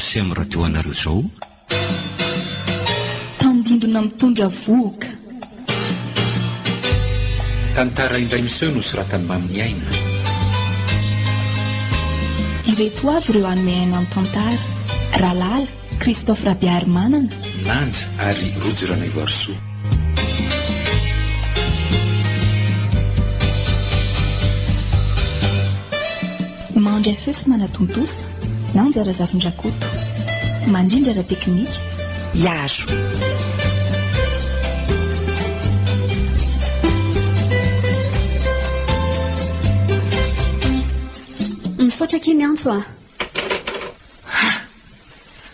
Aceem Radio anareo izao. Tandindona mitondra vohoka. Tantara indray miseho nosoratan'i Maminiaina. Ireto avy ireo hanome aina ny tantara, Ralala, Christophe Rabearimanana. Nandja ary Rojo Ranaivoarisoa. Mandry feo sy manatontosa, Nandja Razafindrakoto. Mandrindra ara-teknika, Iaro. Misaotra akia miantso a! Ha!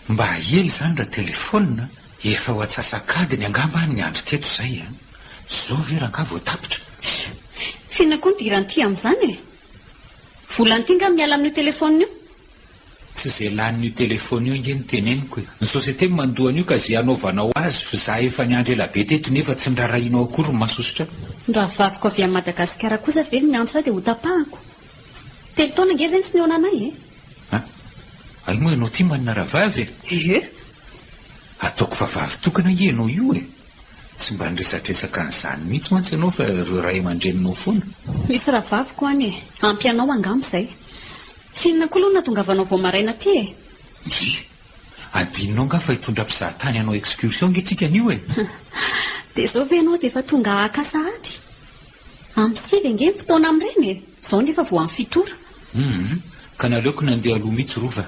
Mba ela izany raha telefaonina a! Efa ho atsasak'adiny angamba aho no niandry teto izay a! Izao ve rangahy vao tapitra? F'inona koa ny idiran'ity amin'izany e? Volan'ity nga miala amin'io telefaonina io? Tsy ze lanin'io telefaonina io ange no teneniko e! Ny société no mandoa an'io ka ze anaovanao azy fa za efa niandry elabe teto nefa tsy nirarahianao akory ny mahasosotra. Ny rahavaviko avy any Madagasikara kosa ve no miantso ahy dia hotapahako? Telo taona ange izay no tsy nihaona anay e! A! Hay moa ianao ity manana rahavavy e? Ie! Ataoko fa vavy tokana ange ianao io e! Tsy mba niresadresaka an'izany mihitsy mantsy ianao fa ireo ray aman-dreninao foana. Misy rahavaviko any e! Ampy anao angamba izay. F'inona koa aloha no nahatongavanao vao maraina aty e? Ndry! Adinonao angaha fa hitondra mpizaha tany hanao excursion ange tsika anio e? Dia izao ve ianao dia efa tonga haka sahady? Amin'ny sivy ange ny fotoana amin'ireny e! Izao nefa vao amin'ny fito ora. Hum, ka naleoko nandeha aloha mihitsy Rova.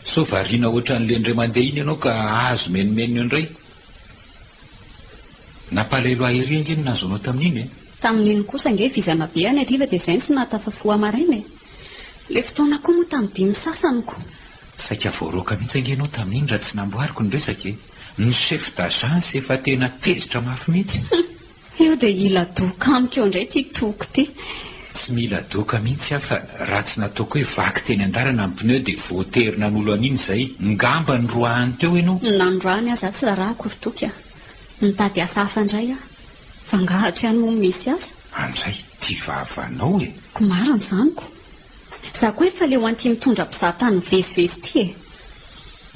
Sao variana ohatran'ilay indray mandeha iny ianao ka hahazo menomenona eo indray. Nampalahelo ahy ery ange ny nahazo anao tamin'iny e! Tamin'iny kosa ange vizana be any hariva dia izay no tsy nahatafafoha maraina e! Ilay fotoana koa moa tamin'ny dimy sasany ko! Saika voaroaka mihitsy ange ianao tamin'iny raha tsy namboariko ny resaka e! Ny chef d'agence efa tena tezitra mafy mihitsy. Io dia hila doka amiko eo indray ity toko ity. Tsy mila doka mihitsy aho fa raha tsy nataoko hoe vaky teny an-dalana ny pneu dia voatery nanolo an'iny izay. Ngamba noroahany teo ianao? Na noroahany aza tsy rarahako ry Toky a! Nitady asa hafa indray aho. Fa angaha ato ihany moa no misy asa? Andray, ity vavanao e! Ko marina izany ko! Za koa efa leo an'ity mitondra mpizaha tany mivezivezy ity e!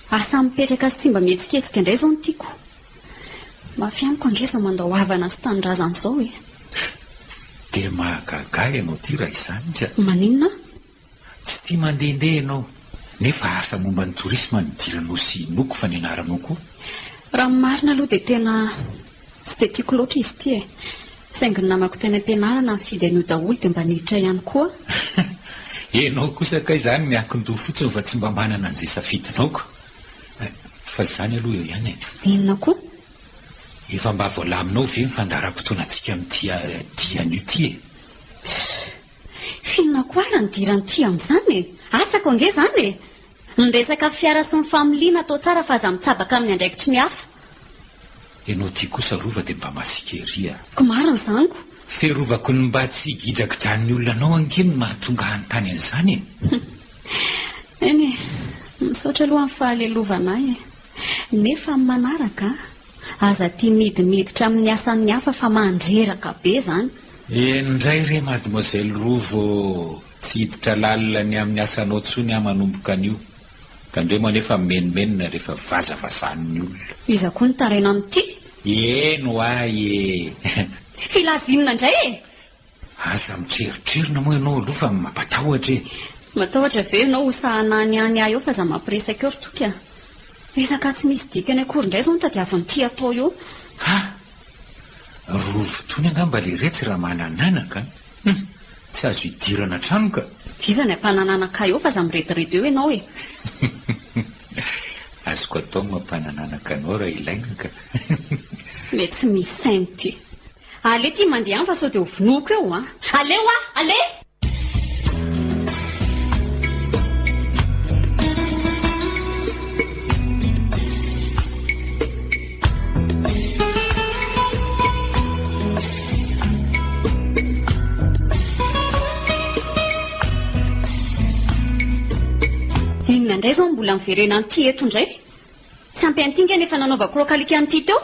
Asa mipetraka sy tsy mba mihetsiketsika indray izao no tiako. Mafy amiko ange izao mandao havana sy tanindrazana izao e! Dia mahagaga ahy ianao ity raha izany ka! Maninona? Tsy tia mandehandeha ianao, nefa asa momba ny tourisme no nidiranao sy inoako fa nianaranao koa. Raha ny marina aloha dia tena tsy dia tiako loatra izy ity e! Saingy ny namako teny am-pianarana nifidy an'io daholo dia mba niditra ihany koa. Ianao kosa kay izany miankin-doha fotsiny fa tsy mba manana an'izay safidinao ko! Fa izany aloha eo ihany e! Inona koa? Efa mba voalaminao ve ny fandaharam-potoanantsika amin'ity dia anio ity e? F'inona koa ary ny idiran'ity amin'izany e? Asako ange izany e! Ny resaka fiara sy ny familiana atao tsara fa aza mitsabaka amin'ny andraikitry ny hafa. Ianao ity kosa Rova dia mba masiaka ery a! Ko marina izany ko! Fiarovako ny mba tsy higidragidran'ny olona anao ange no mahatonga hanontany an'izany e! Eny e, misaotra aloha amin'ny fahalelovana ahy e! Nefa amin'ny manaraka aza tia midimiditra amin'ny asan'ny hafa fa mandreraka be izany. Eny indray re Mademoiselle Rova ô! Tsy hiditra lalina ny amin'ny asanao intsony aho manomboka anio. Tandremo anefa mimenomenona rehefa vazavazanin'ny olona. Iza koa no taraina amin'ity? Eny ho'a e! Filaza inona indray e? Aza mitreritrerona moa ianao aloha fa mampatahotra e! Matahotra ve ianao ho sahanany any ahy eo fa aza mampiresaka eo ry Toky a! Resaka tsy misy dikany akory indray izao no tadiavin'ity atao eo. Ha! Rovitony angamba leretsy raha manananaka an! Hum! Tsy azo idirana trano ka! Iza ny hampanananaka eo fa aza mirediredy eo ianao e! Azoko atao ny mampanananaka anao raha ilaina ka! Ilay tsy misy saina ity. Allez ty mandeha any fa sao dia ho vonoiko eo an! Allez hoa! Allez! Inona indray izao no mbola miverena an'ity eto indray? Tsy ampy an'ity nge ny efa nanaovako raokalika an'ity teo.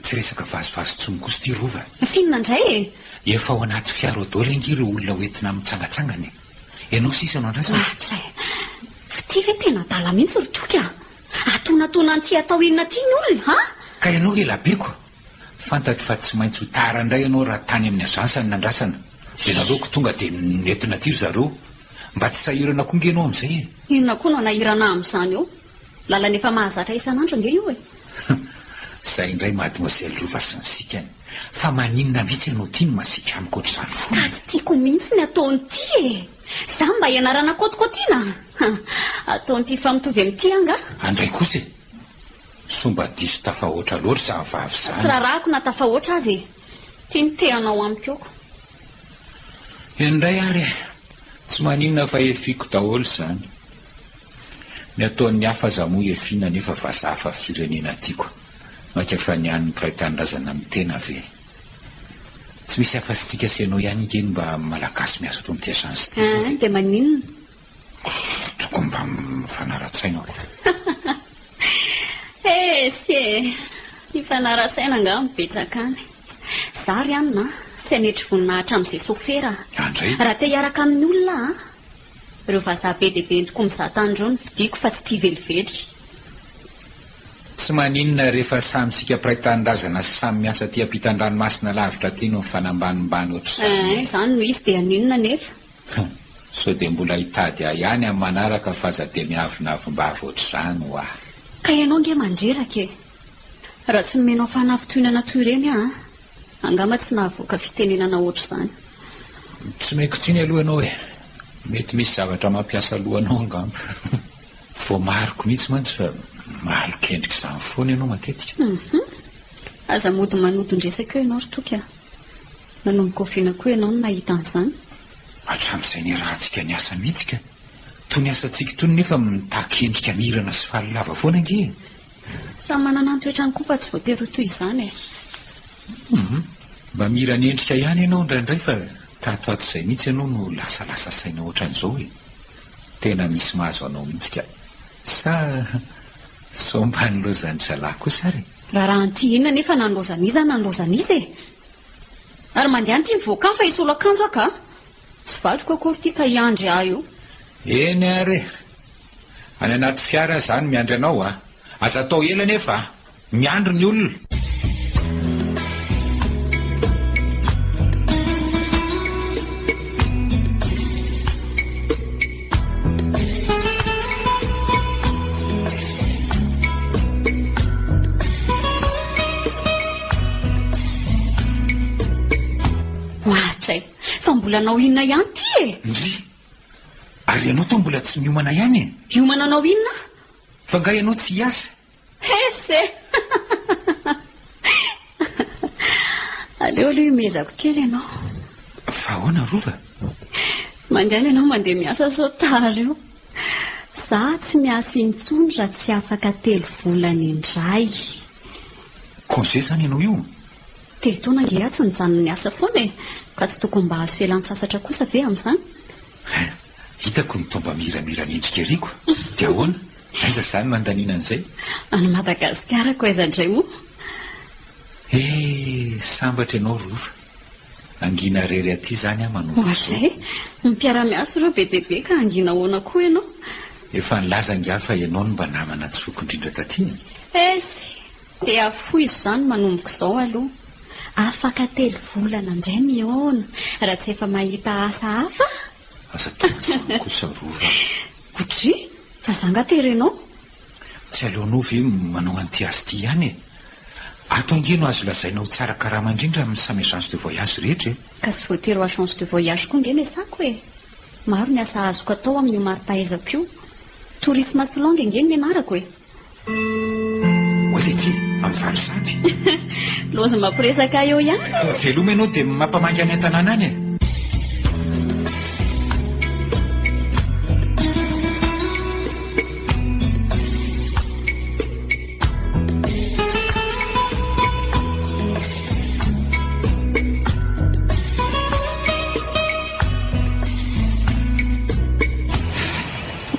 Tsy resaka vazivazy intsony kosa ity Rova a. F'inona indray e? Efa ao anaty fiara ao daholo ange ireo olona hoentina mitsangatsangana e. Ianao sisa no andrasana. Lahatra e. F'ity ve tena adala mihitsy ry Toky a? Atonatona an'ity atao inona ity ny olona, ha? Ka ianao elabeko. Fantatro fa tsy maintsy ho tara indray ianao raha tany amin'ny agence no nandrasana. Dia naleoko tonga dia nentina aty ry zareo. Mba tsy sahirana koa nge ianao amin'izay e. Inona koa no hanahirana ahy amin'izany eo? Lalana efa mahazatra isan'andro ange io e. Izay indray mademoiselle Rova sy ny sikany. Fa maninona mihitsy ianao ity no masiaka amiko ohatr'izany foana e? Ka tsy tiako mihitsy ny ataon'ity e! Za mba ianarana kôtikôtiana? Ataon'ity fa mitovy amin'ity angaha? Andray kosa e! Soa mba diso tafahoatra loatra izany vavy izany. Tsy rarahako na tafahoatra aza e! Ty no te hanao amiko eo ko. Eny indray ary e! Tsy maninona fa efiko daholo izany. Ny ataon'ny hafa aza moa efina nefa vazaha fa firenena tiako. Maika fa ny an'ny mpiray tanindrazana amin'ny tena ve? Tsy misy afa-tsy tsika sy ianao ihany ange no mba malagasy miasa eto amin'ity agence ity. Ein, dia maninona? Tokony mba mifanara-tsaina ko. Esy e! Hifanara-tsaina angaha no betsaka any. Za ry anona a, tsy hanetry voninahitra amin'izay sôfera a. Andray. Raha te hiaraka amin'ny olona aho a, ireo vazaha be dia be entiko mizaha tany ireo no vidiako fa tsy tia velively. Tsy maninona rehefa samy isika mpiray tanindrazana sy samy miasa aty ampitan-dranomasina lavitra aty no mifanambanimbany ohatr'izany e. Ein, izany no izy dia haninona anefa? Hum, sao dia mbola hitady ahy ihany amin'ny manaraka fa aza dia miavonavom-bava ohatr'izany hoa. Ka ianao ange mandreraka e! Raha tsy nomenao fanafintohinana toy ireny aho an, angamba tsy nahavoaka fitenenana ohatr'izany. Tsy omeko tsiny aloha ianao e! Mety misy zavatra mampiasa loha anao angamba. Voamariko mihitsy mantsy fa malok'endrika izany foana ianao matetika. Hum, aza mody manodin-dresaka eo ianao ry Toky a! Nanomboka oviana koa ianao no nahita an'izany? Hatramin'izay niarahantsika niasa mihitsy ka. Itony asantsika itony nefa mitaky endrika mirana sy faly lava foana ange e! Samy manana ny toetrany koa fa tsy voatery ho toy izany e! Hum, mba mirana endrika ihany ianao indraindray fa tato ato izay mihitsy ianao no lasalasa saina ohatran'izao e! Tena misy mahazo anao mihitsy ka! Sa sao mba nilaozan-dry zalahy kosa ary e? Raharahan'ity inona nefa na nilaozan'iza na nilaozan'iza e! Ary mandehana ity mivoaka any fa hisolo akanjo aho ka! Tsy vadiko akory ity ka hiandry ahy eo. Eny ary e! Any anaty fiara aho izany miandry anao a! Aza atao ela anefa a! Miandry ny olona. Ohatray, fa mbola hanao inona ihany ity e? Ndry! Ary ianao toa mbola tsy miomana ihany e? Hiomana hanao inona aho? Fa angaha ianao tsy hiasa? Hesse! Aleo aloha himezako kely ianao. Fa ahoana Rova? Mandehana ianao mandeha miasa sao tara eo. Za tsy miasa intsony raha tsy afaka telo volana indray. Congé izany ianao io? Telo taona ange aho tsy nijanona niasa foana e! Ka tsy tokony mba hahazo fialan-tsasatra kosa ve amin'izany? Hein! Hitako ny tomba miramira ny endrika ery ko! Dia ahoana? Aiza izany no handaniana an'izay? Any Madagasikara ko aiza indray moa? Eh! Sambatra ianao Rova. Hangina irery aty izany aho manomboka izao. Ohatray! Ny mpiara-miasa ireo be dia be ka hangina ahoana koa ianao? Efa nilaza ingahy fa ianao no mba namana tsoko indrindra taty e! Esy! Dia afoizo izany manomboka izao aloha. Afaka telo volana indray mihaona raha tsy efa mahita asa hafa. Aza tonga izany kosa Rova a! Odry! Fa za nga terenao? Tsy aleonao ve manao an'ity asa ity ihany e? Ato ange no azo lazaina ho tsara karama indrindra amin'ny samy agence de voyage rehetra e! Ka tsy voatery ho agence de voyage koa nge ny asako e! Maro ny asa azoko atao amin'io mari-pahaizako io. Tourisme sy langue ange ny nianarako e! Ho aiza ity? Amin'ny valo sady? Loza mampiresaka eo ihany e! Veloma ianao dia mampamangy any an-tanàna any e!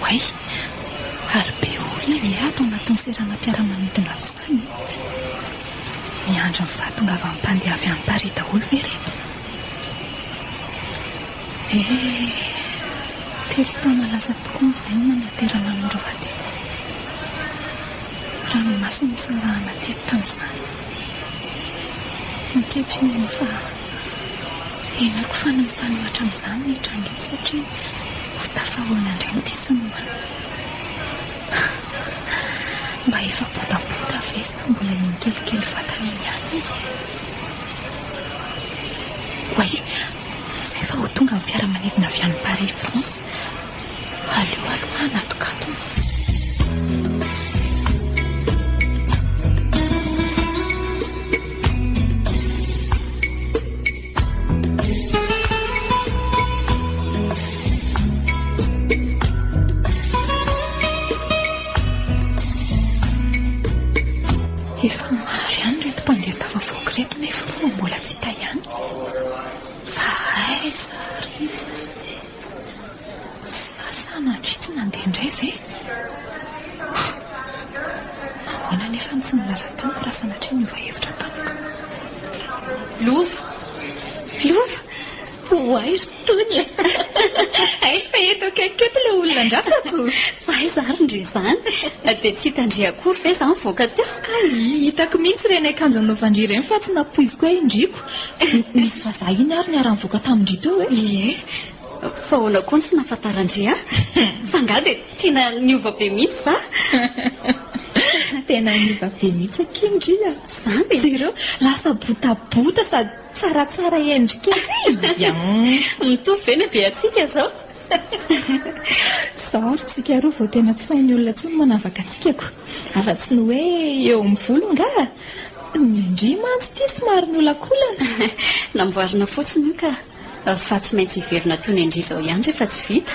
Oay! Ary be olona ve ato anatin'ny seranam-piaramanidina ato izany e? Miandry ny fahatongavan'ny mpandeha avy any Paris daholo ve ireto? Eh! Telo taona lasa tokoa moa izay no nanaterana an'i Rova teto. ranomaso nisarahana teto tamin'izany. Ankehitriny anefa henoko fa ny mifanohitra amin'izany no hitranga eto satria ho tafahoana indray ny tia sy ny mamy. Mba efa botabota ve sa mbola iny kelikely vatana iny ihany izy e? Oay, izay fa ho tonga ny fiaramanidina avy any Paris France. Aleo aloha hanatokatona. Efa maro ihany ireto mpandeha tafavoaka ireto nefa aloha mbola tsy hita ihany. Fa aiza ary izy? Sa sanatria tsy nandeha indray ve? Nahoana anefa no tsy nilaza tamiko raha sanatria niova hevitra tampoka? Lova! Lova! Oay ry Tony e! Hay fa eto akaiky eto ilay olona andrasako! Fa aiza ary ndry izany? Dia tsy hitan-dry akory ve izaho nivoaka teo? Hay, hitako mihitsy ireny akanjo nanaovan-dry ireny fa tsy nampoiziko hoe indriko. Nisy vazaha iny ary niara-nivoaka tamin-dry teo e! Ie, fa ahoana koa no tsy nahafantaran-dry ahy? Fa angaha dia tena niova be mihitsy za? Tena niova be mihitsy akia ndry a! Izany e! Jereo, lasa botabota sady tsaratsara endrika ery an! Mitovy ve ny habeantsika izao? Izao ry tsika roa vao tena tsy hain'ny olona intsony manavaka antsika ko! Afa-tsy ny hoe eo amin'ny volo angaha? Ny an-dry mantsy ity somary miolakolana. Namboarina fotsiny io ka! Fa tsy maintsy hiverina toy ny an-dry izao ihany rehefa tsy vita.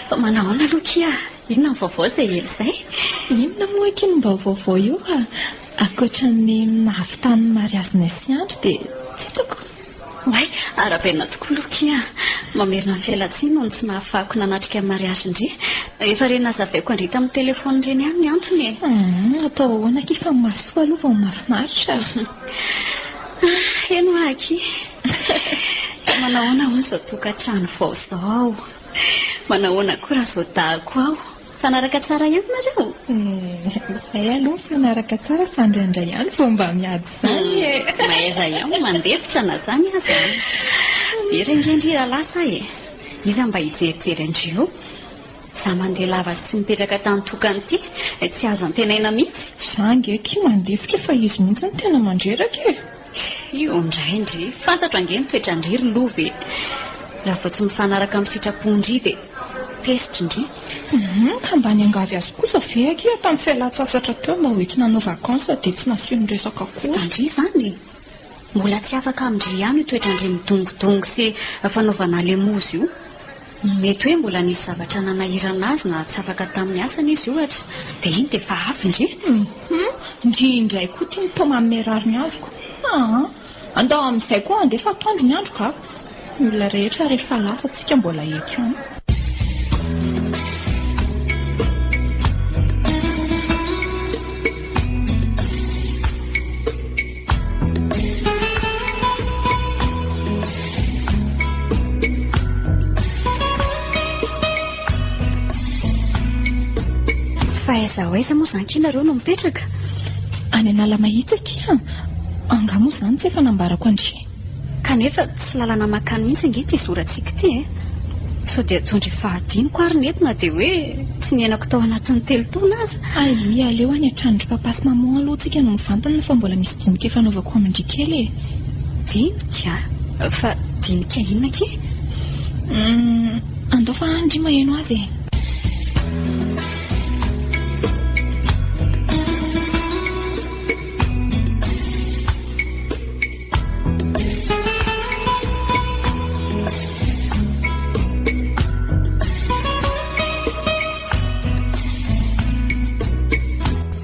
Fa manahoana aloha kia? Inona ny vaovao izay ela izay? Inona moa akia no mba vaovao eo a? Ankoatra ny nahavitan'ny mariazinay sy Andry dia tsy hitako. Oay, arahabaina tokoa aloha kia. Mamerina ny fialantsiny noho ny tsy nahafahako nanatrika ny mariazin-dry. Efa ireny nazavaiko an-dry tamin'ny telefaonina ireny ihany ny antony e. Hum, atao ahoana akia fa ny mahasoa aloha vao mahafinaritra. Ah, eny hoa akia. Fa manahoana hono izao tokantrano vao izao? Manahoana koa raha izao dahako ao? Mifanaraka tsara ihany nareo? Izay aloha mifanaraka tsara fa indraindray ihany vao mba miady izany e. Mahaiza ihany mandefitra na izany aza an. Very ange ndry raha lasa e. Iza mba hijerijery an-dry eo? Za mandeha lava sy tsy mipetraka tany tokana ity, tsy azo antenaina mihitsy. Za ange akia mandefitra fa izy mihitsy no tena mandreraka e. Io indray ndry, fantatro ange ny toetran-dry ry Lova e. Raha vao tsy mifanaraka amin'ny sitrapon-dry dia tezitra ndry. Hum, ka mba niangavy azy kosa ve akia tamin'ny fialan-tsasatra teo mba ho entina hanao vacances dia tsy nasiany resaka akory. Hitan-dry izany e. Mbola tsy afaka amin-dry ihany io toetran-dry midongodongo sy fanaovana lemozy io. Mety hoe mbola nisy zavatra nanahirana azy na tsy afaka tamin'ny asany izy ohatra, dia iny dia efa avy ndry. Hum, ndry indray koa ity no toa manome rariny azoko. Aa, andao amin'izay koa handeha fa atoandro ny andro ka. Ny olona rehetra rehefa lasa tsika mbola eto ihany. Fa aiza ho aiza moa izany kia nareo no mipetraka? Any Analamahitsy akia. Angaha moa izany tsy efa nambarako an-dry? Kanefa tsy lalana mankany mihitsy ange ity zorantsika ity e! Sao dia ataon-dry fahadinoko ary ny eto na dia hoe tsy niainako tao anatin'ny telo taona aza. Hay, aleo any an-tranon-dry papa sy maman aloha tsika no mivantana fa mbola misy dinika ifanaovako amin-dry kely e! Dinika? Fa dinika inona akia? Hum, andao fa any dry maheno azy e!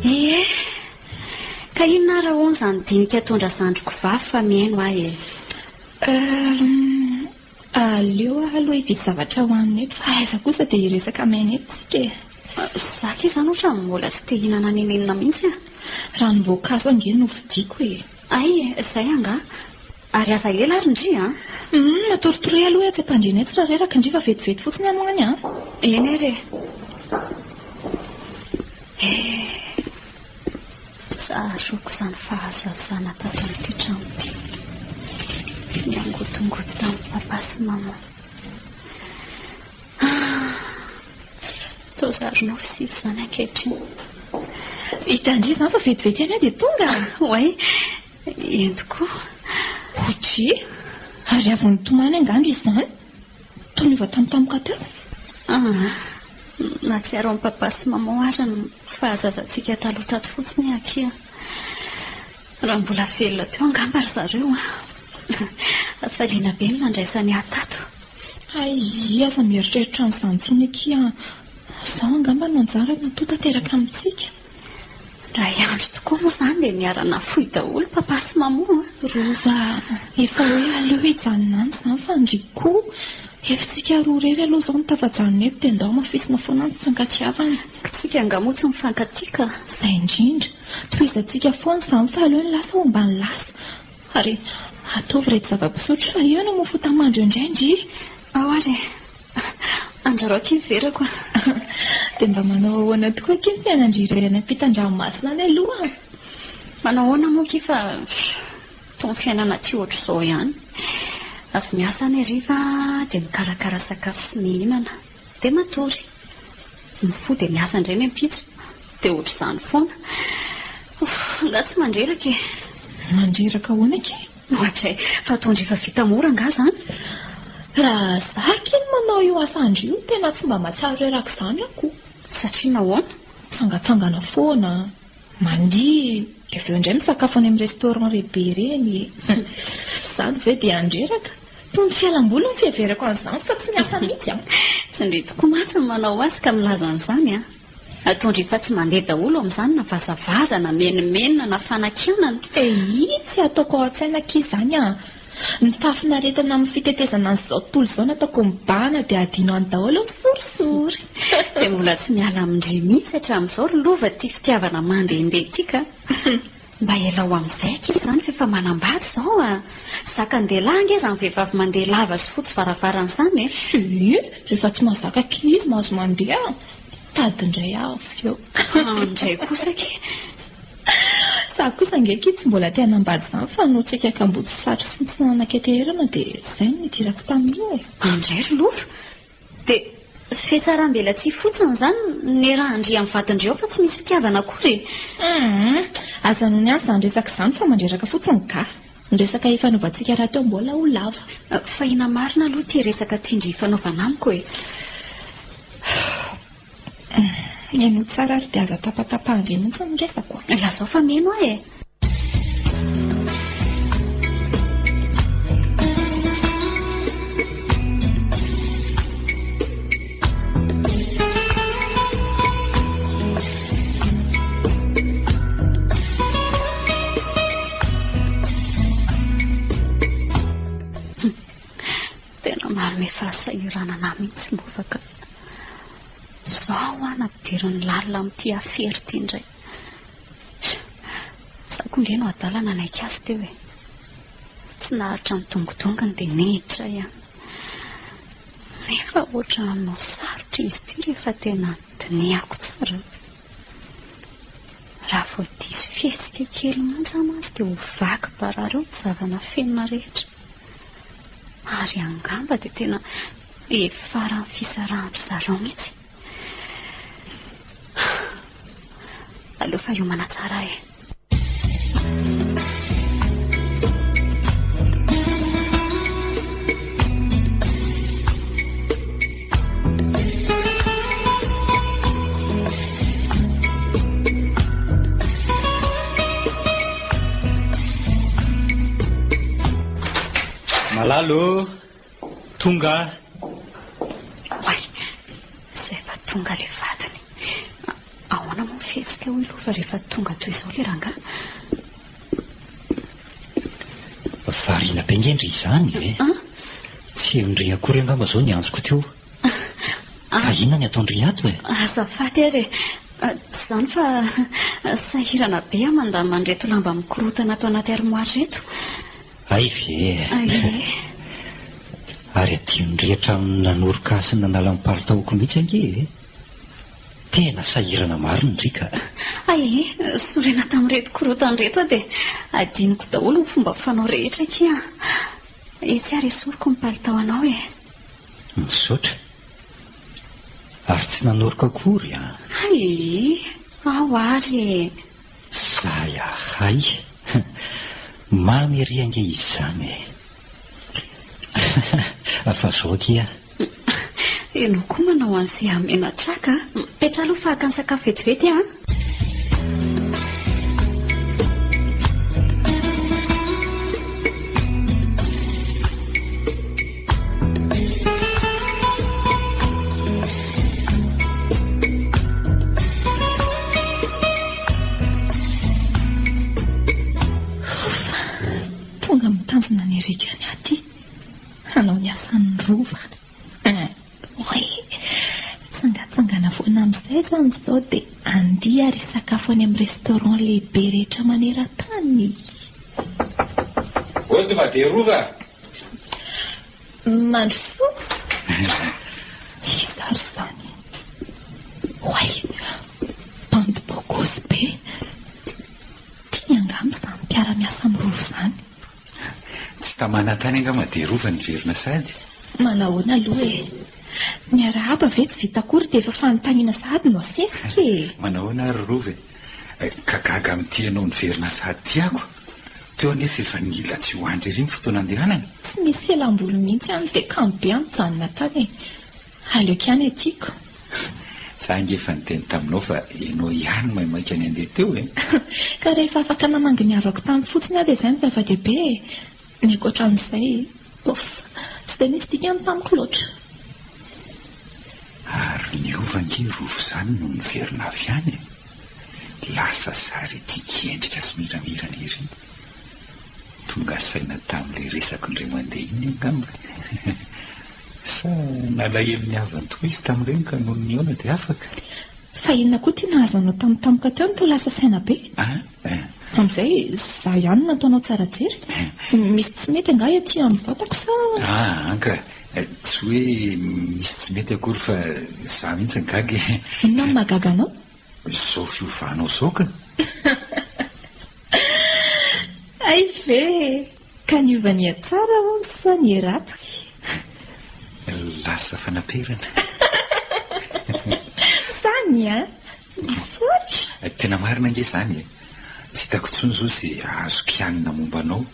Ie, ka inona ary ahoana izany dinika ataon-drazandriko vavy fa mihaino aho e? Euh, aleo aho aloha hividy zavatra hohanina eto fa aiza kosa dia hiresaka maina eto isika e. Za akia izany ohatran'ny mbola tsy te hihinana n'inon'inona mihitsy a. Ranom-boankazo ange no vidiako e. Hay e, izay angaha. Ary aza ela ary ndry a. Humm, atorotoroy aloha etsy am-pandriana etsy raha reraka ndry fa vetivety fotsiny any ho any a. Eny ary e. Eh. Tsaroako izany fahazazana tato amin'ity trano ity. Nangotongoto tamin'i papa sy maman. Ah, toa zary nofy sisa izany ankehitriny. Hitan-dry izany fa vetivety ihany aho dia tonga. Oay, eny tokoa. Odry, ary avy nitomany angaha ndry izany? Toa niova tampotampoka teo. Ah, nahatsiaro an'i papa sy maman ary ny fahazazantsika taloha tato fotsiny aho akia. Raha mbola velona teo angamba ry zareo an. Hafaliana be ny nandraisany ahy tato. Hay, aza mieritreritra an'izany intsony akia. Izao angamba no anjara matoa tanteraka amintsika. Indray andro tokoa moa izany dia niara-nafoy daholo papa sy maman a. Rova, efa hoe aleo hijanona any izany fa ndry koa. Efa tsika roa irery aloha izao no tafajanona eto dia ndao hamafisina foana ny fifankatiavana. Tsika angaha moa tsy mifankatia ka. Izay indrindra. Tohizantsika foana izany fa aleo ny lasa homba ny lasa. Ary ataovy ireto zava-pisotro fa eo no mofo tamandro eo indray ndry. Ao ary e. Andraro akia ny verako a. Dia mba manao ahoana tokoa akia ny fiainan-dry irery any ampitan-dranomasina any aloha a? Manao ahoana moa akia fa toa ny fiainana aty ohatr'izao ihany. Avy miasa any hariva dia mikarakara sakafo sy mihinana. Dia matory. Mifoha dia miasa indray ny ampitso. Dia ohatr'izany foana. Ouf, angaha tsy mandreraka e? Mandreraka ahoana akia? Ohatray, fa ataon-dry efa vita mora angaha izany? Raha za akia no manao io asan-dry io, tena tsy mba mahatsiaro reraka izany aho ko. Satria nahoana? Mitsangatsangana foana, mandihy, dia avy eo indray misakafo any amin'ny restaurant lehibe ireny e. Izany ve dia handreraka? Toy ny fialamboly ny fiheverako an'izany fa tsy miasa mihitsy an. Tsy ndry tokoa mantsy no manao azy ka milaza an'izany an. Ataon-dry fa tsy mandeha daholo amin'izany na vazavaza na menomenona na fanakianana. Eii tsy ataoko ao an-tsaina akia izany an! Ny fahafinaretana amin'ny fitetezana an'izao tontolo izao no ataoko mibahana dia adino any daholo ny sorisory. Dia mbola tsy miala amin-dry mihitsy hatramin'izao ry lova ity fitiavana mandehandeha ity ka! Mba elao amin'izay akia izany fa efa manambady izao a! Zakan-dehilahy ange izany vehivavy mandeha lava sy fotsy varavarana izany e! Tsia, rehefa tsy mahazaka akia izy mahazo mandeha. Tady indray aho avy eo. Indray kosa akia. Za kosa ange akia tsy mbola te hanambady izany fa noho tsika kamboty satry sy tsy nanan-keteherana dia izay no nidirako tamin'io e. Indray ry lova. Dia fihatsarambelatsihy fotsiny izany no niarahan-dry amin'ny vadin-dry ao fa tsy misy fitiavana akory e. Hum, aza noho ny any izany resaka izany fa mandreraka fotsiny ka. Ny resaka ifanaovantsika rahateo mbola ho lava. Fa inona marina aloha ity resaka tian-dry ifanaovana amiko e? Henoy tsara ary dia aza tapatapahan-dry mihitsy ny resako a. Lazao fa mino aho e. Tena manome fahasahiranana ahy mihitsy lova ka. Izao aho nampidirin'ny lalina amin'ity afera ity indray. Za koa nge no adala nanaiky azy teo e. Tsy naharitra ny dongodongony dia niditra ihany. Nefa ohatran'ny ho sarotra izy ity rehefa tena dinihako tsara. Raha vao diso fihetsika kely monja mantsy dia ho vaky barara eo ny zava-nafenina rehetra. Ary angamba dia tena hifaran'ny fisarahan-dry zareo mihitsy. Aleo fa hiomana tsara aho e. Malala ô! Tonga aho. Oay, izay fa tonga ilay vadiny. Ahoana moa ny fihetsika hoy Lova rehefa tonga toy izao ilay rangahy? Variana be nge ndry izany e! Tsy henondry akory angamba izao ny antsoko teo. Fa inona ny ataondry ato e? Azafady ary e! Tsy izany fa sahirana be aho mandamina an'ireto lamba mikorotana ato anaty armoire ireto. Hay ve e! Hay e! Ary adinondry hatramin'ny nanoroka ahy sy nanala ny palitaoko mihitsy ange e! Tena sahirana marina ry ka. Hay e, sorena tamin'ireto korontana ireto aho dia adinoko daholo ny fomba fanao rehetra akia. Etsy ary esoriko ny palitao anao e. Misaotra. Ary tsy nanoroka akory an. Hay e, ao ary e. Zay ahay. Mamy ery ange izany e. Fa zao akia. Ianao koa manao an'izay hamenatra ahy ka. Mipetraha aloha fa haka ny sakafo vetivety aho an. Tonga amin'ny tanjona ny Eric any aty hanao ny asan'ny rova. Oay! Tsangatsangana foana amin'izay izany izao dia andeha ary hisakafo any amin'ny restaurant lehibe rehetra maneran-tany. Ody Maderova! Mandrosoa! Iza ary izany? Oay! Bandy bogosy be! Tiany angamba izany mpiara-miasa amin'ny Rova izany. Tsy tamana tany angamba Maderova niverina sady? Manahoana aloha e? Ny arahaba ve tsy vita akory dia efa fanontaniana sahady no asesika e? Manahoana ary Rova e? Ka gaga amin'ity ianao niverina sahady ity ako. Teo anefa efa nila tsy ho andry ery ny fotoana andehanana. Tsy misy fialamboly mihitsy any dia kamo be aho mijanona tany e. Aleoko ihany aty ko. Za ange efa niteny taminao fa ianao ihany maimaika ny handeha teo e. Ka rehefa afaka namangy ny havako tany fotsiny aho dia izay no zava-dehibe e. Ny ankoatra an'izay, bof, tsy dia nisy dikany tamiko loatra. Ary niova ange Rova izany nony niverina avy any e. Lasa sary ity kendrika sy miramirana ery. Tonga saina tamin'ilay resako indray mandeha iny angamba. Sa nalahelo ny havany tokoa izy tamin'ireny ka nony nihaona dia afaka? Fa inona koa ity nahazo anao tampotampoka teo no toa lasa saina be? Amin'izay izaho ihany no nataonao tsara jery? Misy tsy mety angaha ety amin'ny vatako sa? Ah, anka, tsy hoe misy tsy mety akory fa izaho mihitsy no gaga e. Inona no mahagaga anao? Izao fiovanao izao ka! Hay ve e! Ka niova nihatsara hono sa niharatsy? Lasa fanaperana. Zany an! Misaotra! Tena marina ange izany e! Tsy hitako intsony izao izay azo kianina momba anao,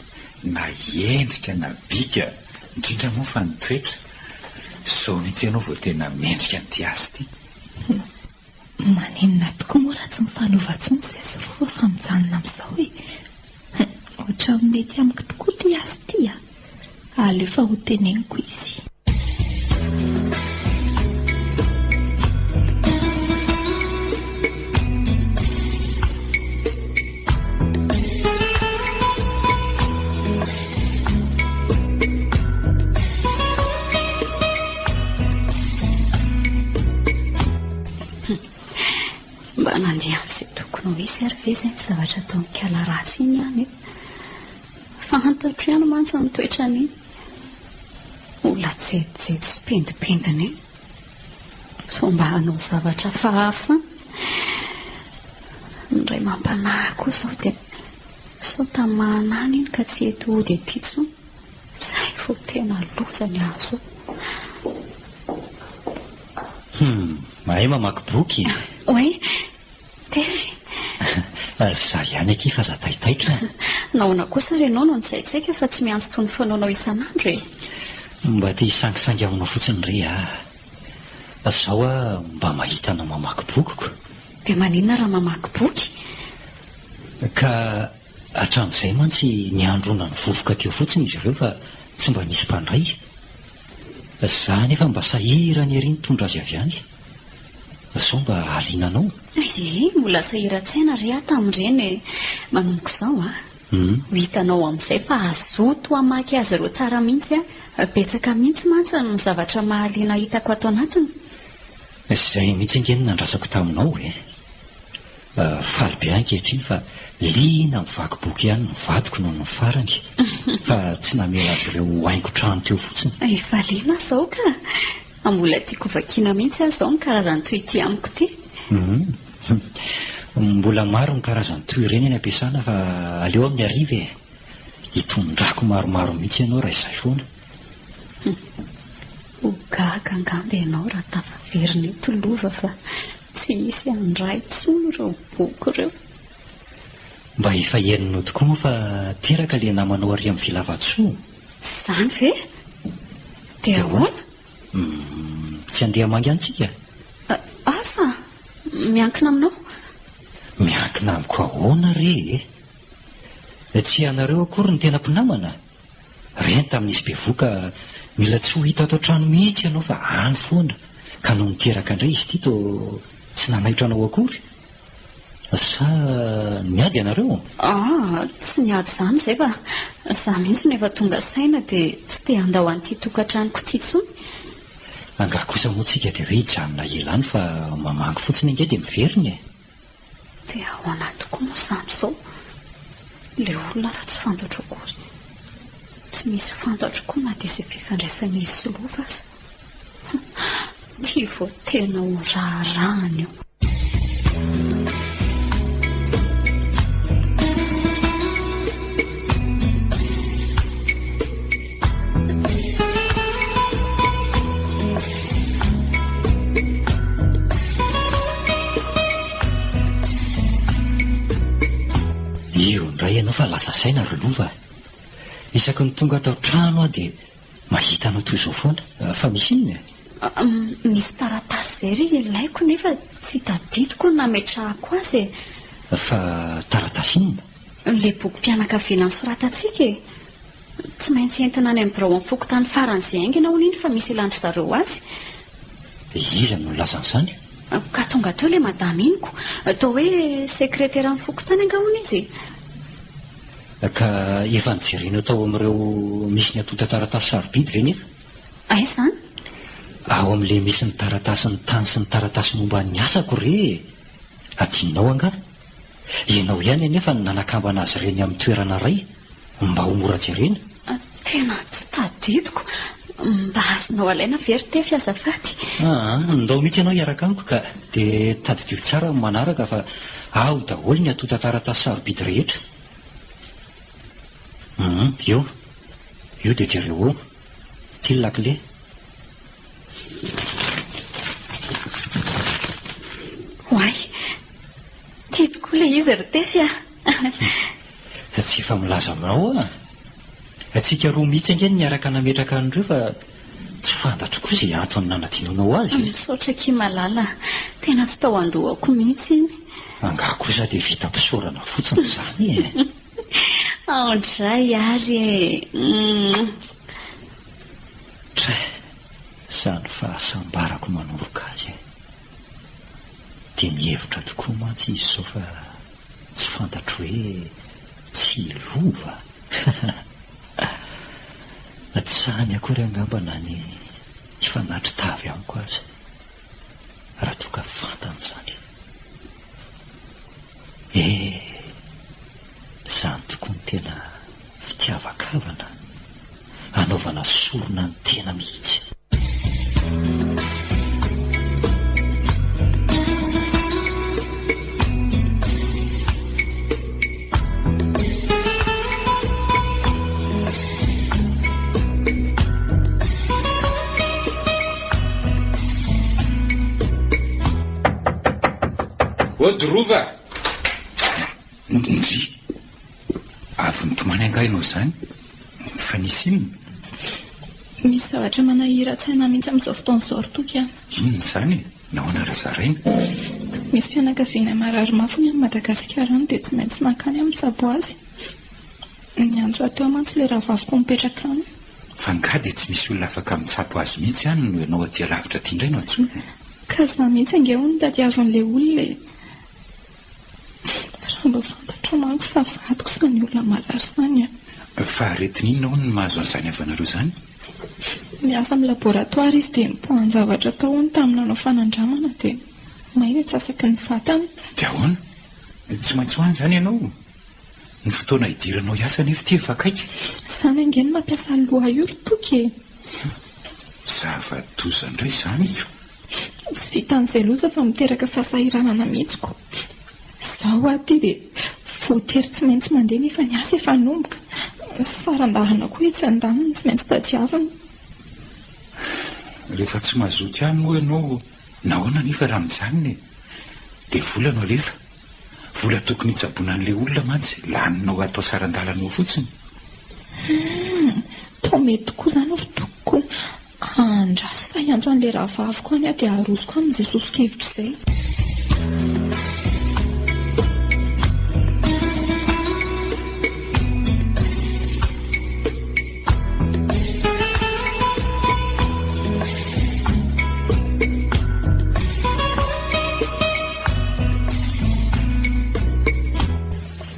na endrika na bika, indrindra moa fa ny toetra. Izao mihitsy ianao vao tena mendrika an'ity asa ity. Maninona tokoa moa raha tsy mifanova intsony izay sy Rova fa mijanona amin'izao e! Ohatran'ny mety amiko tokoa ity asa ity a! Aleo fa ho teneniko izy. Mba nandeha amin'izay tokony ho izy ary ve izay ny zavatra ataon'i Kala ratsy iny ihany e? Fantatro ihany mantsy ny toetran'iny. Olona jejojejo sy pendipendina iny. Sao mba hanao zavatra hafahafa any. Ny ray mampanahy koa izao dia sao tamana any iny ka tsy hety hody aty intsony. Izay vao tena loza ny azo. Hum, mahay mamaky boky e. Oui, Tefy. Za ihany akia fa za taitaitra. Nahoana kosa ary ianao no nitsaitsaika fa tsy miantso toy ny fanaonao isan'andro e? Mba te hisangisangy aminao fotsiny re aho. Zao aho mba mahita anao mamaky boky ko. Dia maninona raha mamaky boky? Ka hatramin'izay mantsy niandrona ny vovoka teo fotsiny izy ireo fa tsy mba nisy mpandray. Za anefa mba sahirana ery nitondra azy avy any. Sao mba hahaliana anao? Ie, mbola sahiran-tsaina re aho tamin'ireny e. Manomboka izao an, ho hitanao amin'izay fa hazoto hamaky azy ireo tsara mihitsy aho. Betsaka mihitsy mantsy ny zavatra mahaliana hitako ato anatiny. Izay mihitsy ange no nandrasako taminao e. Faly be aho ankehitriny fa liana mivaky boky ihany ny vadiko noho ny farany, fa tsy namela azy ireo ho haingon-trano teo fotsiny. Efa liana aho izao ka! Mbola tiako vakiana mihitsy aza izao ny karazany toy ity amiko ity. Hum. Mbola maro ny karazany toy ireny any am-piasana fa aleo amin'ny hariva e. Hitondrako maromaro mihitsy ianao raha izay foana. Hum. Ho gaga angamba ianao raha tafaverina eto Lova fa tsy hisy handray intsony ireo boky ireo. Mba efa henonao tokoa moa fa teraka ilay namanao ary amin'ny Villa Vatosoa? Izany ve? Dia ahoana? Humm, tsy handeha hamangy any tsika? Asa! Miankina aminao. Miankina amiko ahoana re e? Tsy ianareo akory no tena mpinamana? Reny tamin'izy bevoka mila tsy ho hita ato an-trano mihitsy ianao fa any foana, ka nony niteraka indray izy ity toa tsy nanaitra anao akory? Sa niady ianareo? Ah, tsy niady izany izay fa izaho mihitsy no efa tonga saina dia tsy te handao an'ity tokantranoko ity intsony. Angaha kosa moa tsika dia hoe hijanona ela any fa mamangy fotsiny ange dia miverina e! Dia ahoana tokoa moa izany izao? Ilay olona ary tsy fantatro akory. Tsy misy fantatro koa na dia izay fifandraisan'izy sy Lova aza. Ity vao tena ho raharahany io. Io indray ianao fa lasa saina ry Lova a! Isaky ny tonga ato an-trano aho dia mahita anao toy izao foana. Fa misy inona e? Misy taratasy izay re ilaiko nefa tsy tadidiko ny nametrahako azy e! Fa taratasy inona? Ilay bokim-pianakaviana nosoratantsika e! Tsy maintsy entina any amin'ny biraon'ny fokontany faran'izay haingana hono iny fa misy ilan-dry zareo azy. Iza no nilaza an'izany? Ka tonga teo ilay madama iny ko. Toa hoe sekreteran'ny fokontany angaha hono izy e? Ka efa nojerenao tao amin'ireo misy ny antontan-taratasy sarobidy ve nefa? Aiza izany? Ao amin'ilay misy ny taratasin'ny tany sy ny taratasy momba ny asako re e! Adinonao angaha? Ianao ihany anefa no nanakambana azy ireny amin'ny toerana iray mba ho mora jerena. Tena tsy tadidiko. Mba azonao alaina ve ry Tefy azafady? Aa, ndao mihitsy ianao hiaraka amiko ka. Dia tadidio tsara amin'ny manaraka fa ao daholo ny antontan-taratasy sarobidy rehetra. Hum, io. Io dia jereo ao. Ity ny lakile. Oay! Tia tokoa ilay izy ry Tefy a! Tsy efa milaza aminao aho. Antsika roa mihitsy ange no niaraka nametraka an'ireo fa tsy fantatro koa izay antony nanadinoanao azy e! Misaotra akia Malala a! Tena tsy tao an-dohako mihitsy iny. Angaha kosa dia vita am-pisaorana fotsiny izany e! Ao indray ary e! Tray, izany fahasambarako manoroka azy e! Dia mihevitra tokoa mantsy izy izao fa tsy fantatro hoe tsy lova. Tsy sahiny akory angamba na ny hifanatri-tavy amiko aza, raha toa ka fantany izany. Eh! Izany tokoa no tena fitiavan-kavana, anaovana sorona ny tena mihitsy. Odrova! Ndry! Avy nitomany angaha ianao izany? Fa nisy inona? Misy zavatra manahiran-tsaina mihitsy amin'izao fotoana izao ry Toky a! Inona izany e? Nahoana raha zaraina? Misy fianakaviana marary mafy hono any Madagasikara any dia tsy maintsy mankany aho mitsabo azy. Niantso ahy teo mantsy ilay rahavaviko mipetraka any. Fa angaha dia tsy misy olona afaka mitsabo azy mihitsy any no ianao aty alavitra aty indray no antsoina e? Ka izaho mihitsy ange hono no tadiavin'ilay olona e! Raha mba fantatro manko fa vadiko izany olona marary izany a! Fa aretina inona hono no mahazo an'izany havanareo izany? Miasa amin'ny laboratoara izy dia nipoahan-javatra tao hono tamin'ny nanao fanandramana dia may ny antsasaky ny vatany. Dia ahoana? Tsy maintsy ho any izany ianao? Ny fotoana hidiranao hiasa anefa ity efa akaiky. Izany ange no mampiasa loha io ry Toky e! Zava-doza indray izany ko! Tsy vitan'izay loza fa miteraka fahasahiranana mihitsy ko. Izaho aty dia voatery tsy maintsy mandeha nefa ny asa efa hanomboka. Ny saran-dalana koa etsy andaniny tsy maintsy tadiavina. Rehefa tsy mazoto ihany moa ianao, nahoana anefa raha mijanona e? Dia vola no alefa. Vola tokony hitsaboana an'ilay olona mantsy laninao atao saran-dalana eo fotsiny. Humm! Toa mety tokoa izany ry Toky ko. Andraso fa hiantso an'ilay rahavaviko any aho dia arosoko aminy izay soso-kevitra izay.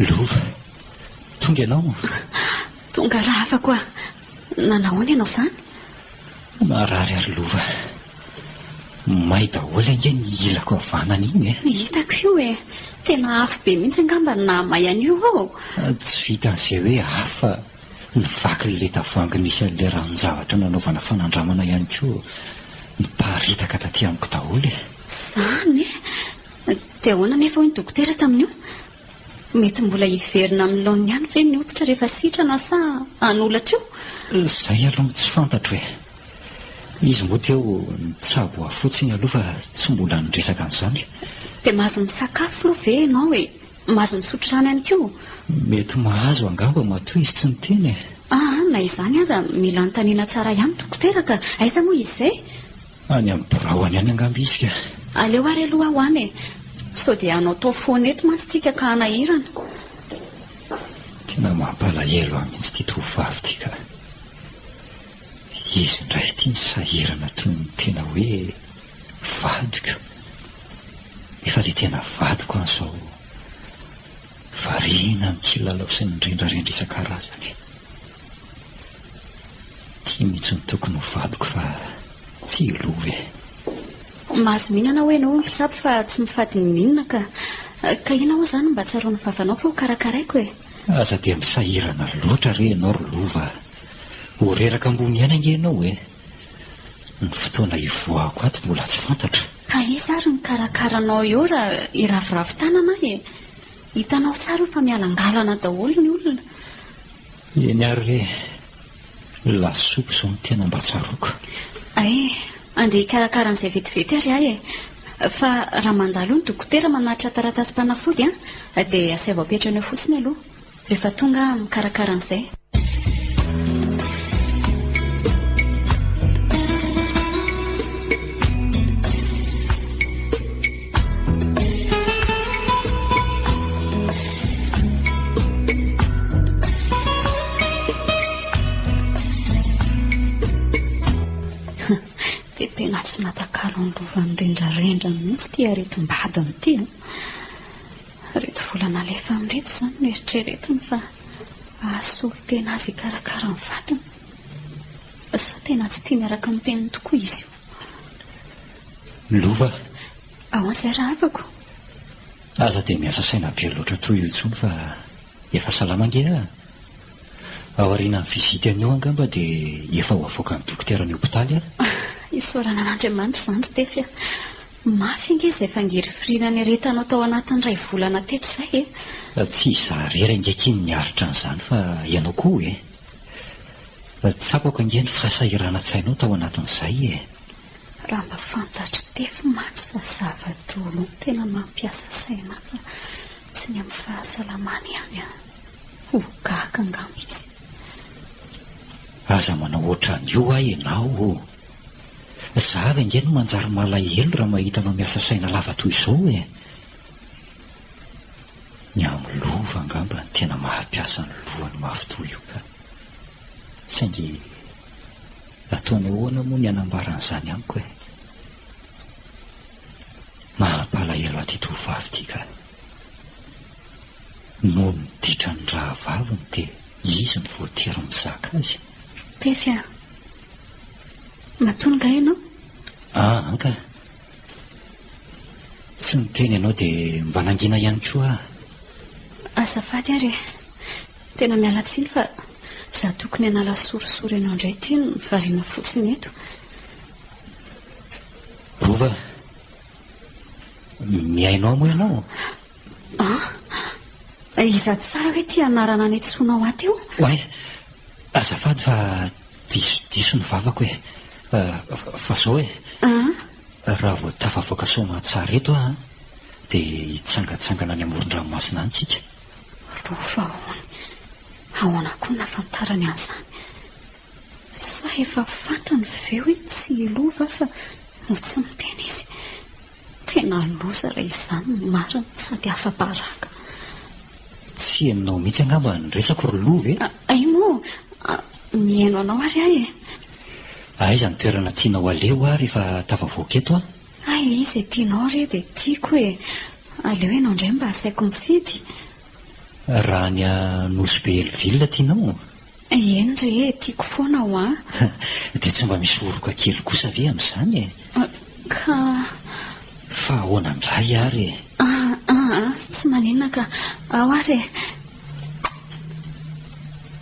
Lova, tonga ianao? Tonga rahavako a! Nanahoana ianao izany? Marary ary Lova. May daholo ange ny ilako havanana iny e. Hitako io e. Tena afo be mihitsy angamba no nahamay an'io ao. Tsy vitan'izay hoe afo fa nivaky ilay tavoahangy nisy an'ilay ranon-javatra nanaovana fanandramana ihany koa niparitaka taty amiko daholo e. Izany e? Dia ahoana anefa hoy ny dokotera tamin'io? Mety mbola hiverina amin'ny laoniny ihany ve ny hoditra rehefa sitrana sa hanolatra io? Izay aloha no tsy fantatro e. Izy moa teo nitsabo ahy fotsiny aloha fa tsy mbola niresaka an'izany. Dia mahazo misakafo aloha ve ianao e? Mahazo misotro rano ihany koa? Mety mahazo angamba matoa izy tsy niteny e. Aa, na izany aza mila anontaniana tsara ihany dokotera ka. Aiza moa izy izay? Any amin'ny birao any ihany angamba izy ka. Aleo ary aloha aho any e. Sao dia hanao tao foana eto mantsy tsika ka hanahirana. Tena mampalahelo ahy mihitsy ity tovovavy ity ka. Izy indray ity no sahirana toy ny tena hoe vadiko. Nefa ilay tena vadiko an izao variana amin'ny kilalao sy ny rendrarendra isan-karazany. Ity mihitsy no tokony ho vadiko fa tsy i Lova e. Mahazo mihinana ho'a ianao mpitsabo fa tsy mifady n'inon'inona ka. Ka inona ho'a izany no mba tsaroan'ny vavanao fa ho karakaraiko e? Aza dia misahirana loatra re ianao ry Lova a. Ho reraka ambony ihany ange ianao e. Ny fotoana hivoahako ato mbola tsy fantatra. Ka iza ary no mikarakara anao eo raha hiraviravy tanana aho e? Hitanao tsara io fa mialangalana daholo ny olona. Eny ary re, lasopy izao no tena mba tsaroako. Ay, andeha hikarakara an'izay vetivety ary aho e. Fa raha mandalo eo ny dokotera manatitra taratasim-panafody an, dia asaivo apetrany eo fotsiny aloha. Rehefa tonga aho mikarakara an'izay. Dia tena tsy natakalo ny lovan'ny rendrarendra mihitsy ity aretim-badiny ity an. Ireto vola nalefany ireto izany no eritreretiny fa hahasolo tena azy hikarakara ny vadiny. Sa tena tsy tiany araka ny teniny tokoa izy io? Lova. Ahoana izay rahavako? Aza dia miasa saina be loatra toy io intsony fa efa salama ange aho. Aorianan'ny visite anio angamba dia efa ho avoakan'ny dokotera ny hopitaly aho. Isaorana an'Andriamanitra izany ry Tefy a! Mafy ange izay fangirifiriana niaretanao tao anatin'ny iray volana teto izay e! Tsy izaho irery ange akia no niaritra an'izany fa ianao koa e! Tsapako ange ny fahasahiranan-tsainao tao anatin'izay e! Raha mba fantatr'i Tefy mantsy fa zava-droa no tena mampiasa saina ahy fa tsy ny amin'ny fahasalamany ihany an! Ho gaga angamba izy. Aza manao ohatran'io hoa ianao ô! Za avy ange no manjary malahelo raha mahita anao miasa saina lava toy izao e! Ny amin'ny lova angamba no tena mahampiasa ny lohany mafy toy io ka! Saingy Ataony ahoana moa ny hanambara an'izany amiko e? Mampalahelo ahy ity tovovavy ity ka. Noho ny ditran'ny rahavaviny dia izy no voatery mizaka azy. Tefy a! Matoa angaha ianao? Ah, anka. Tsy niteny ianao dia mba nangina ihany koa aho. Azafady ary e. Tena miala tsiny fa za tokony hanala sorisory anao indray ity no variana fotsiny eto. Rova, mihaino ahy moa ianao? Ah, iza tsara hoe ity anarana niantsoanao ahy teo? Oay, azafady fa diso diso ny vavako e. Fa zao e. Raha vao tafavoaka soamantsara eto aho an, dia hitsangantsangana any amoron-dranomasina any tsika. Rova ahoana? Ahoana koa no nahafantarany an'izany? Sa efa fantany ve hoe tsy i Lova fa no tsy miteny izy? Tena loza raha izany no marina sady afa-baraka. Tsy henonao mihitsy angamba ny resako ry Lova e? Hay moa, mihaino anao ary aho e. Aiza ny toerana tianao aleha hoa rehefa tafavoaka eto aho? Hay izay tianao re dia tiako e. Aleo ianao indray mba asaiko mifidy. Raha ny Nosy Be Hell-Ville tianao? Eny re e, tiako foana hoa. Dia tsy mba misy oroka kely kosa ve amin'izany e? Ka. Fa ahoana indray ary e? Ah ah, tsy maninona ka. Ao ary e.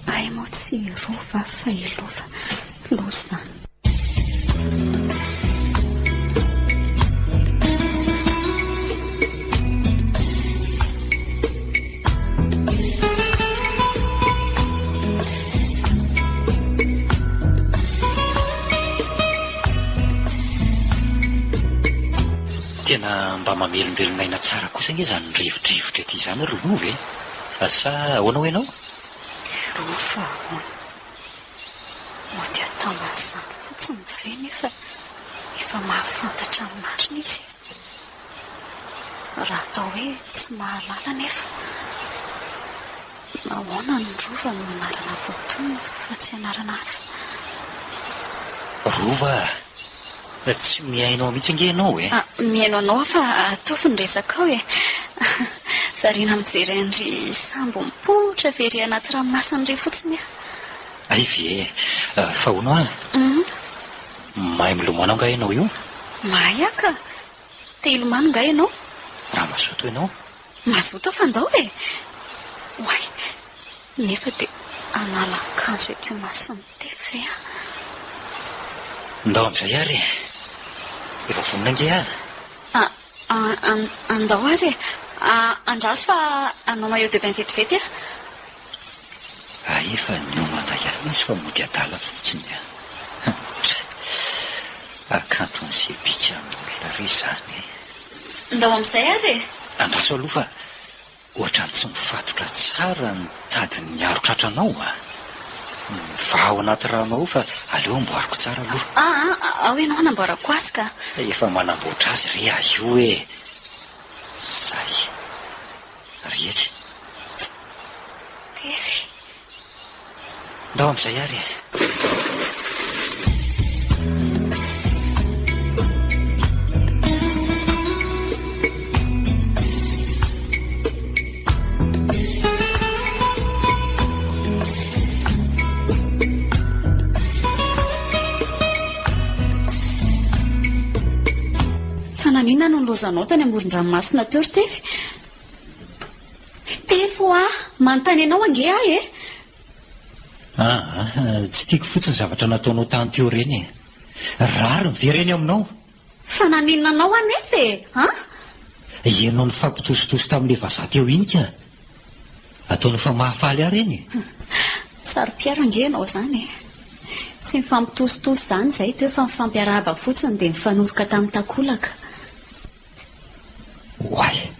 Hay moa tsy i Rova fa i Lova. Loza izany. Tena mba mamelombelona aina tsara kosa ange izany rivodrivotra ety izany ry Lova e! Sa ahoana hoy ianao? Lova hono. Mody atao an'izany fotsiny ve nefa efa mahafantatra ny marina izy e? Raha atao hoe tsy mahalala anefa, nahoana ny Rova no anarana voatonona fa tsy anarana hafa? Rova a! Tsy mihaino ahy mihitsy ange ianao e! Mihaino anao aho fa ataovy ny resakao e! Variana mijery an-dry sambo mipoitra very anaty ranomasina irey fotsiny aho. Hay ve e! Fa hono hoa, mahay milomano angaha ianao io? Mahay aho ka! Te hilomano nga ianao? Raha mazoto ianao? Mazoto aho fa ndao e! Oay! Nefa dia hanala akanjo eto imason'i Tefy ve aho? Ndao amin'izay ary e! Efa vonona ange aho. Andao ary e! Andraso fa hanao maillot de bain vetivety aho. Hay efa niomana ihany izy fa mody adala fotsiny an! Hakanton'ny sebika amin'olona re izany e! Ndao amin'izay ary e! Andraso aloha fa ohatran'ny tsy mifatotra tsara ny tadin'ny aro-tratranao a! Mivaha ao anaty rano ao fa aleo amboariko tsara aloha. Aa, ao ianao hanamboarako azy ka! Efa manamboatra azy re aho io e! Zay. Ry etsy. Tefy. Ndao amin'izay ary e. Fa naninona no nilaozanao tany amoron-dranomasina teo ry Tefy? Tefy hoa, manontany anao ange aho e! Aa, tsy tiako fotsiny zavatra nataonao tany teo ireny e! Rariny ve ireny aminao? Fa naninona anao anefa e! An? Ianao nifampitositosy tamin'ilay vazaha teo iny ka! Ataonao fa mahafaly ahy ireny e! Saro-piaro ange ianao izany e! Tsy nifampitositosy izany izahay teo fa nifampiarahaba fotsiny dia nifanoroka tamin'ny takolaka. Oay!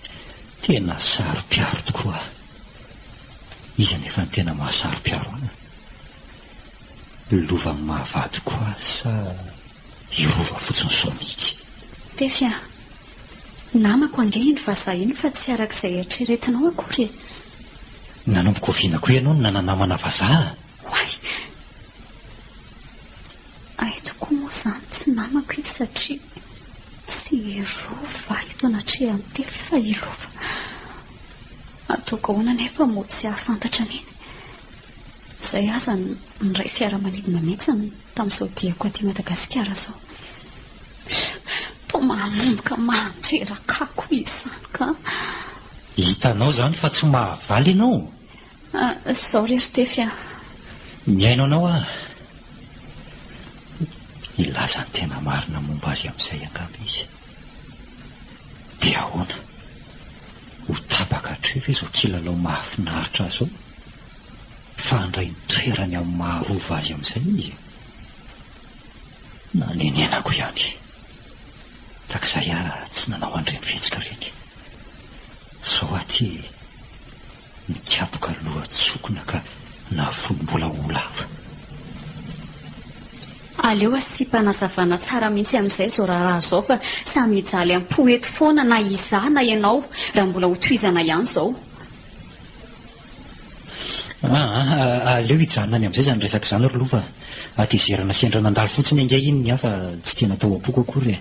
Tena saro-piaro tokoa aho. Iza anefa no tena maha-saro-piaro ahy? Lovan'ny maha-vadiko ahy sa i Rova fotsiny izao mihitsy? Tefy a! Namako ange iny vazaha iny fa tsy araka izay eritreretinao akory e! Nanomboka oviana koa ianao no nana-namana vazaha? Oay! Hay tokoa moa izany tsy namako izy satria tsy i Rova eto anatrehan'i Tefy fa i Lova. Ataoko ahoana anefa moa tsy hahafantatra an'iny. Izay aza niray fiaramanidina mihitsy tamin'izao diako aty Madagasikara izao. Toa manomboka mandreraka ahy koa izany ka. Hitanao izany fa tsy mahavaly ianao? Izao re ry Tefy a! Mihaino anao aho. Hilaza ny tena marina momba azy amin'izay angamba izy. Dia ahoana? Ho tapaka hatreo ve izao kilalao mahafinaritra azy izao? Fa handray ny toerany amin'ny maha rova azy amin'izay izy? Nanenenako ihany. Tahak'izay aho tsy nanao an'ireny fihetsika ireny. Izao aho ity nikapoka lohan-tsokina ka nahafoy mbola ho lava. Aleo asiam-panazavana tsara mihitsy amin'izay izao raharaha izao fa samy hijaly am-po eto foana na izaho na ianao raha mbola hotohizana ihany izao. Aa, aleo hijanona any amin'izay izany resaka izany ry Lova a. Hatezerana sendra nandalo fotsiny ange iny ny ahy fa tsy tena tao am-poko akory e.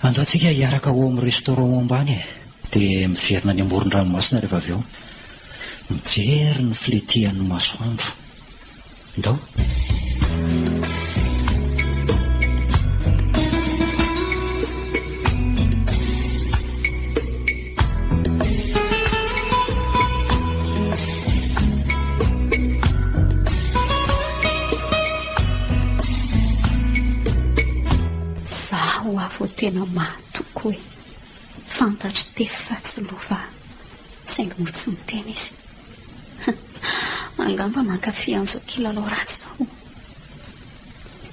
Andao tsika hiaraka ao amin'ny restaurant ao ambany e. Dia miverina any amoron-dranomasina rehefa avy eo. Mijery ny filentehan'ny masoandro. Ndao. Zaho hoa vao tena mahatoky hoe fantatr'i Tefy fa tsy lova aho, saingy moa tsy miteny izy. Angamba mankafy an'izao kilalao ratsy izao.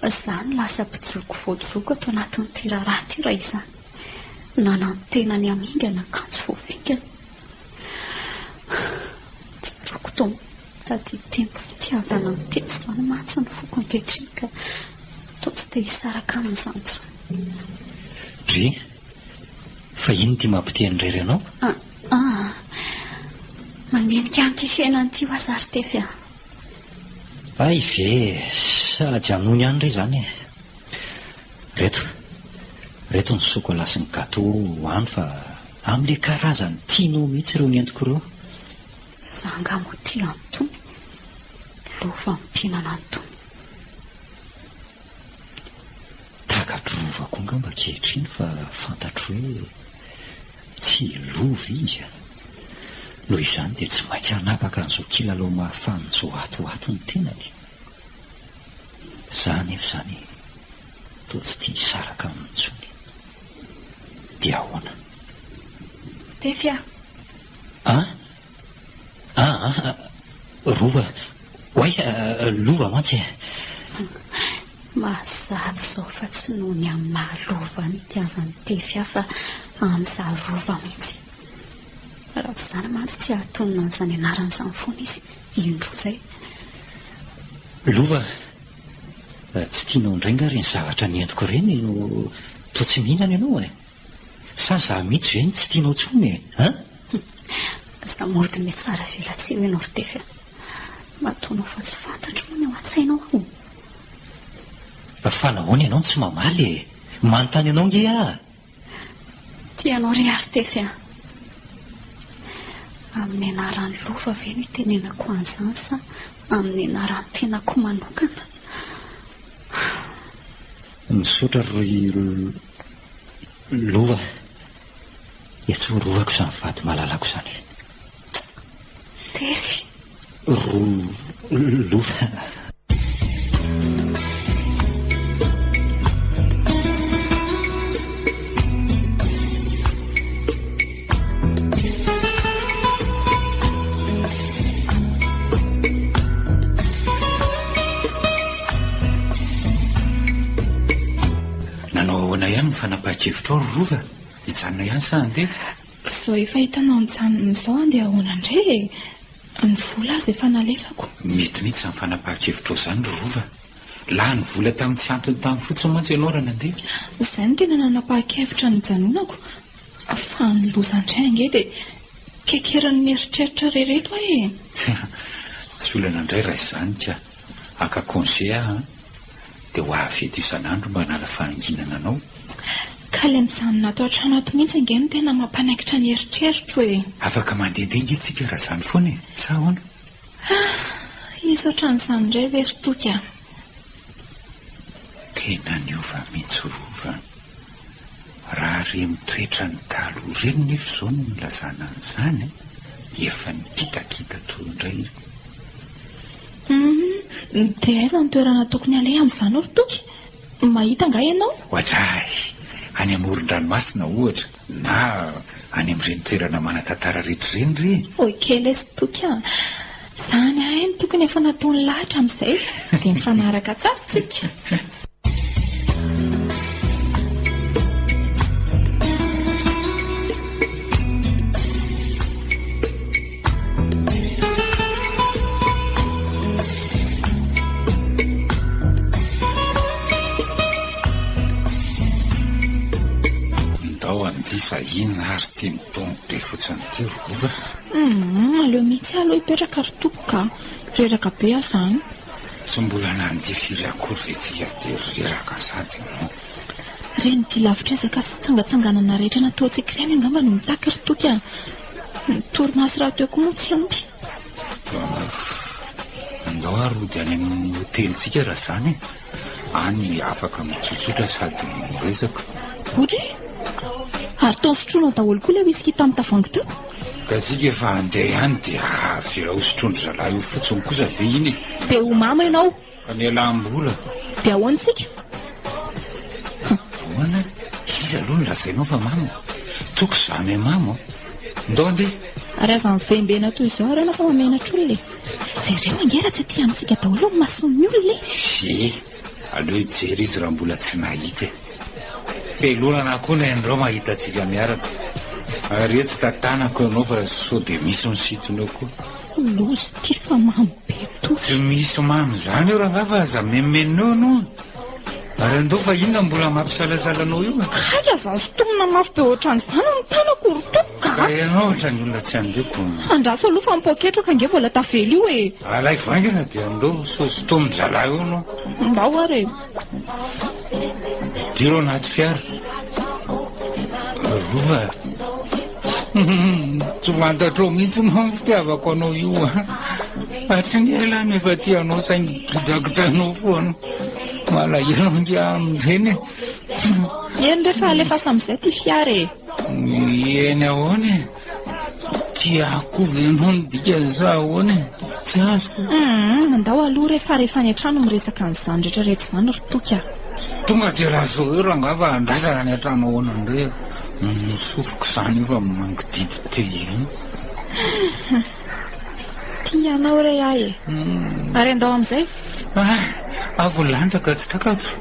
Izaho no lasa mpijoko voajoko ato anatin'ity raharaha ity raha izany. Nanantena ny hamingana kanjo voafingana. Tsaroako toa mitady hitempo fitiavana an'i Tefy izany mantsy ny foko ankehitriny ka toa tsy te hisaraka aminy izany intsony. Dry, fa inona ity mampiteny irery anao? Ah, manenika an'ity fiainana ity hoa za ry Tefy a. Hay ve, sady anony ihany re izany e. Reto, reto ny sokola sy ny gateau hohano fa amin'ilay karazany tianao mihitsy ireo nentiko ireo. Za angaha moa tia an'itony? Lova mpihinana an'itony. Takatro Rova koa angamba ankehitriny fa fantatro hoe tsy lova izy a! Noho izany dia tsy maintsy hanapaka an'izao kilalao mahafanina izao ato ho ato ny tenany. Za anefa izany toa tsy tia hisaraka aminy intsony. Dia ahoana? Tefy a! An? Aa, Rova, oay, Lova mantsy e. Mazava izao fa tsy noho ny amin'ny maha Lova no itiavan'i Tefy ahy fa amin'izaho Rova mihitsy. Raha tsy izany mantsy tsy hahatonona an'izany anarana izany foana izy, indroa izay. Lova, tsy tianao indray angaha ireny zavatra nentiko ireny no toa tsy mihinana ianao e? Sa za mihitsy ve no tsy tianao tsony e? An? Aza mody mitsara velatsihy eo ianao ry Tefy a! Mba ataonao fa tsy fantatro moa ny ao an-tsainao aho. Fa nahoana ianao no tsy mamaly e? Manontany anao ange aho. Tia anao re aho ry Tefy a! Amin'ny anaran'i Lova ve no itenenako an'izany sa amin'ny anaran'ny tenako manokana? Misaotra ry Lova. Etsorovako izany vady malalako izany. Tefy. Ro Lova. Nanao ahoana ihany ny fanapahan-kevitrao ry Rova? Hijanona ihany sa handeha? Izao efa hitanao nijanona izao handeha ahoana indray e? Ny vola aza efa nalefako. Mety mihitsy izany fanapahan-kevitrao izany ry Rova. Lany vola tamin'ny tsy antony tamin'ny fotsiny mantsy ianao raha nandeha. Izay no tena nanapahan-kevitra nijanonako. Fa ny loza indray ange dia kekeran'ny eritreritra re reto aho e! Tsy olana indray raha izany ka. Haka congé aho an! Dia ho avy eto isan'andro mba hanala fahanginana anao. Ka ilay mijanona ato an-trano ato mihitsy ange no tena mampanaikitra ny eritreritro e! Afaka mandehandeha ange tsika raha izany foana e! Sa ahoana? Ah! Hisy ohatran'izany indray ve ry Toky a! Tena niova mihitsy Rova an! Raha ireny toetrany taloha ireny nefa izao no nilazana an'izany an, efa nikitakita teo indray io. Hum, dia aiza ny toerana tokony haleha amin'izany ry Toky? Mahita angaha ianao? Oadray! Any amoron-dranomasina ohatra, na any amin'ireny toerana manan-tantara rehetra ireny re! Ok lesy Toky a! Izany ahay no tokony efa nataon'i lahy hatramin'izay, dia mifanaraka tsara isika. Ndao handihy fa inona ary ity mitombo be fotsiny ity ry Lova? Humm, aleo mihitsy aloha hipetraka ry tompoko a! Reraka be aho izany. Tsy mbola nandihy firy akory ve tsika dia reraka sady ianao? Ireny dia lavitr'ezaka sy fitsangatsanganana rehetra nataontsika ireny angamba no mitaky ry Toky a! Ny torimaso rahateo koa moa tsy ampy. Andao ary hody any amin'ny hotelintsika raha izany e! Any afaka mitsotsotra sady miresaka. Hody? Ary toa nosotroinao daholo koa ilay whisky tamin'ny tavoahangy teo? Ka tsika efa handeha ihany dia avela hosotroin-dry zalahy eo fotsiny kosa ve iny e? Dia ho mamo ianao! Fa nialam-bola. Dia ahoana isika? Ahoana? Iza aloha no lazainao fa mamo? Toky izaho no mamo. Ndao andeha. Ary aza mivembena toy izao ary ianao fa mahamenatra olona e. Jereo ange raha tsy aty amintsika daholo ny mason'ny olona e. Ie, aleo hijery izy raha mbola tsy nahita e. Felonana koa ny an'ireo mahita antsika miaraka. Ary etsy tantanako ianao fa sao dia misy misintona eo koa. Loza ity fa mamy be toa. Tsy misy mamy izany eo rangahy fa aza menomenona eo ianao. Ary andao fa inona mbola mampisalasala anao io e? Hay aza sintomina mafy be ohatran'izany ny tanako ry tompoko a! Ka ianao ohatran'ny olona tsy andeko. Andraso aloha fa ny poketrako ange mbola tavela io e! Alaivo haingana dia andao sao sintomin-dry zalahy eo ianao. Ndao ary e! Diro anaty fiara. Rova. Tsy fantatrao mihitsy moa ny fitiavako anao io a. Hatry ny ela aho no efa tia anao saingy gidragidranao foana. Malahelo ange aho amin'ireny e. Eny re fa alefaso amin'izay ity fiara e. Eny ahoana e? Tia ahy koa ve ianao no dikany sa ahoana e? Tsy azoko. Hum, andao aloha re fa rehefa any an-trano miresaka an'izany rehetra rehetra izany ry Toky a. Tonga dia lazao eo rangahy fa andrasana any an-trano ahoana indray e. Ny sofiko izany efa mangididy te io. Tia anao re ahy e. Ary andao amin'izay. Ah, avo lanitra ka tsy takatro.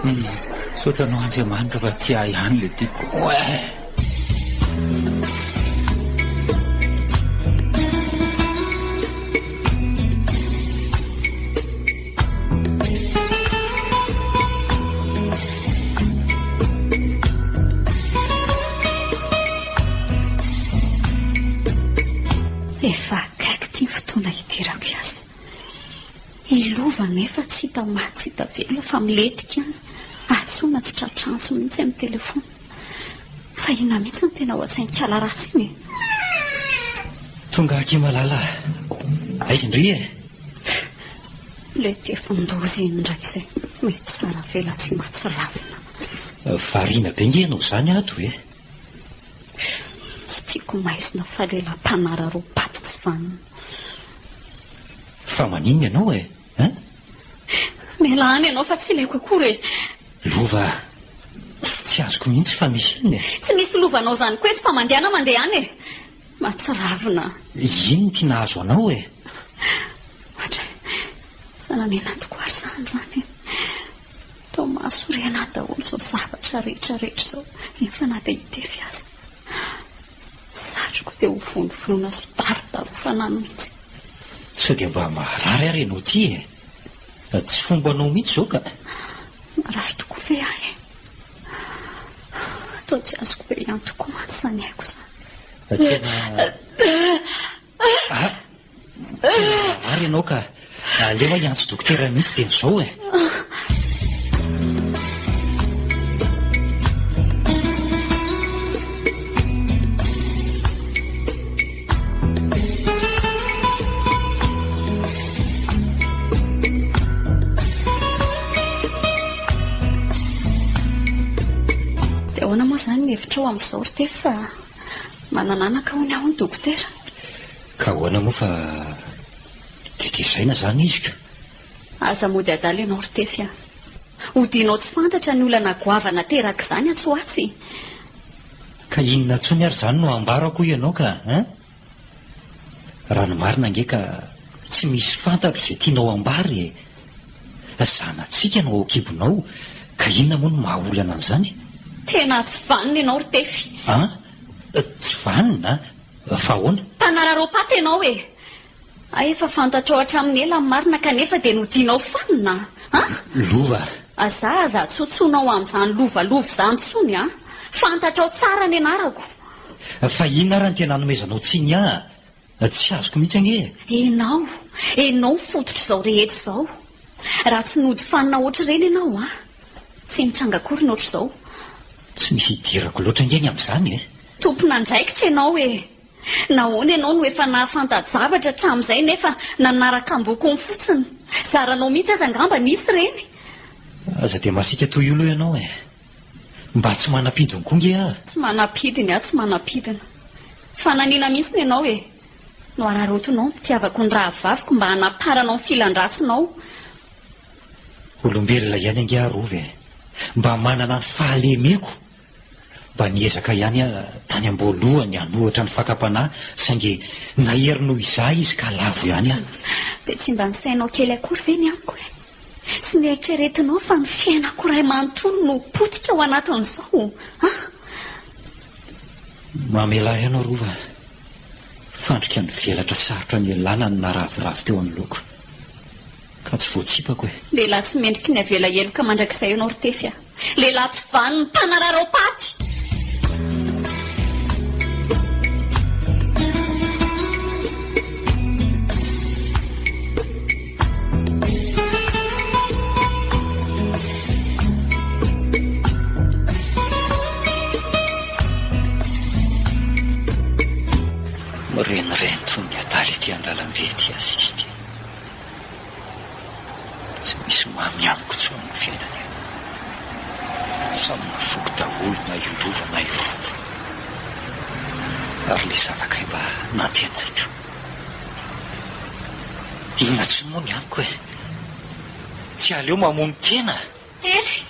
Misaotra anao Andriamanitra fa tia ahy ihany ilay tiako. Oe. Efa akaiky ity fotoana hidirako hiasa. I Lova anefa tsy hita maty tsy hita velona fa milentika any. Antsoina tsy tratra antso mihitsy amin'ny telefaonina. Fa inona mihitsy no tena ao an-tsain'ikala ratsy iny e? Tonga aky Malala a! Aiza ndry e? Ilay tefin-doza iny indray izay mety tsara vela tsy mahatsiravina. Variana be nge ianao izany ato e! Tsy tiako maizina fa lehilahy mpanararaopaty tsy vanona. Fa maninona ianao e? Hein? Mialà any ianao fa tsy ilaiko akory e! Lova a! Tsy azoko mihitsy fa misy inona e? Tsy misy lovanao izany koa eto fa mandehana mandeha any e! Mahatsiravina. Inona ity nahazo anao e? Ohatra, fa namena tokoa ary za androany e! Toa mahasorena ahy daholo izao zavatra rehetra rehetra izao, nefa na dia hitefy aza. Satriko dia ho vonovonoina sy ho darodarofana any mihitsy. Sao dia mba marary ary ianao ity e? Tsy fombanao mihitsy izao ka. Marary tokoa ve aho e? Toa tsy azoko be ihany tokoa mantsy izany aiko izany. Tena... Ah! Tena marary ianao ka. Aleo aho hiantso dokotera mihitsy dia izao e. Dia ahoana moa izany ny hevitrao amin'izao ry Tefy fa manana anaka hono aho hoy ny dokotera. Ka ahoana moa fa tetezaina izany izy ka. Aza mody adala ianao ry Tefy a. Hodianao tsy fantatra ny olana goavana aterak'izany atsy ho atsy. Ka inona intsony ary izany no ambarako hoy ianao ka hein? Raha ny marina ange ka tsy misy fantatro izay tianao ambara e! Zanatsika no ao an-kibonao ka inona moa no maha olana an'izany? Tena tsy vanona ianao ry Tefy. An? Tsy vanona? Fa ahoana? Mpanararaom-paty ianao e! Hay efa fantatrao hatramin'ny ela ny marina kanefa dia nodianao fanina an! Lova. Aza aza atsontsonao amin'izany lova lova izany intsony an! Fantatrao tsara ny anarako. Fa inona ary no tena anomezanao tsiny ahy? Tsy azoko mihitsy ange e! Enao, enao no fototr'izao rehetra izao. Raha tsy nody fanina ohatr'ireny ianao an! Tsy nitranga akory ny ohatr'izao. Tsy misy idirako loatra ange ny amin'izany e! Tompon'andraikitra ianao e! Nahoana ianao no efa nahafanta-javatra hatramin'izay nefa nanaraka ambokony fotsiny? Zaranao mihitsy aza angamba nisy ireny. Aza dia masiaka toy io aloha ianao e! Mba tsy manam-pidiny koa nge aho. Tsy manam-pidiny aho, tsy manam-pidiny. Fananiana mihitsy ny anao e! Noararaotinao ny fitiavako ny rahavaviko mba hanaparanao ny filan-dratsinao. Olombelona ihany ange aho Rova e! Mba manana ny fahalemeko. Mba niezaka ihany aho tany am-boalohany hanohitra ny fakam-panahy saingy nahery noho izaho izy ka lavo ihany aho. Dia tsy mba nisainao kely akory ve ny amiko e? Tsy neritreretinao fa ny fiainako iray manontolo no potika ao anatin'izao an? Mamelà ahy ianao Rova. Fandrika nivelatra sarotra nialana ny naraviravy teo anoloako. Ka tsy voatsipako e. Lehilahy tsy mendriky ny avela heloka mandrakizay ianao ry Tefy a. Lehilahy tsy vanona, mpanararaom-paty! Mirenireny toy ny adala ety an-dalambe ety Asisy ity. Tsy misy mamy amiko intsony ny fiainana e. Samy mafoky daholo na io lova na io rova. Ary ilay zanakay mba nantenaiko. Inona intsony moa ny amiko e? Tsy aleo mamono tena? Tefy!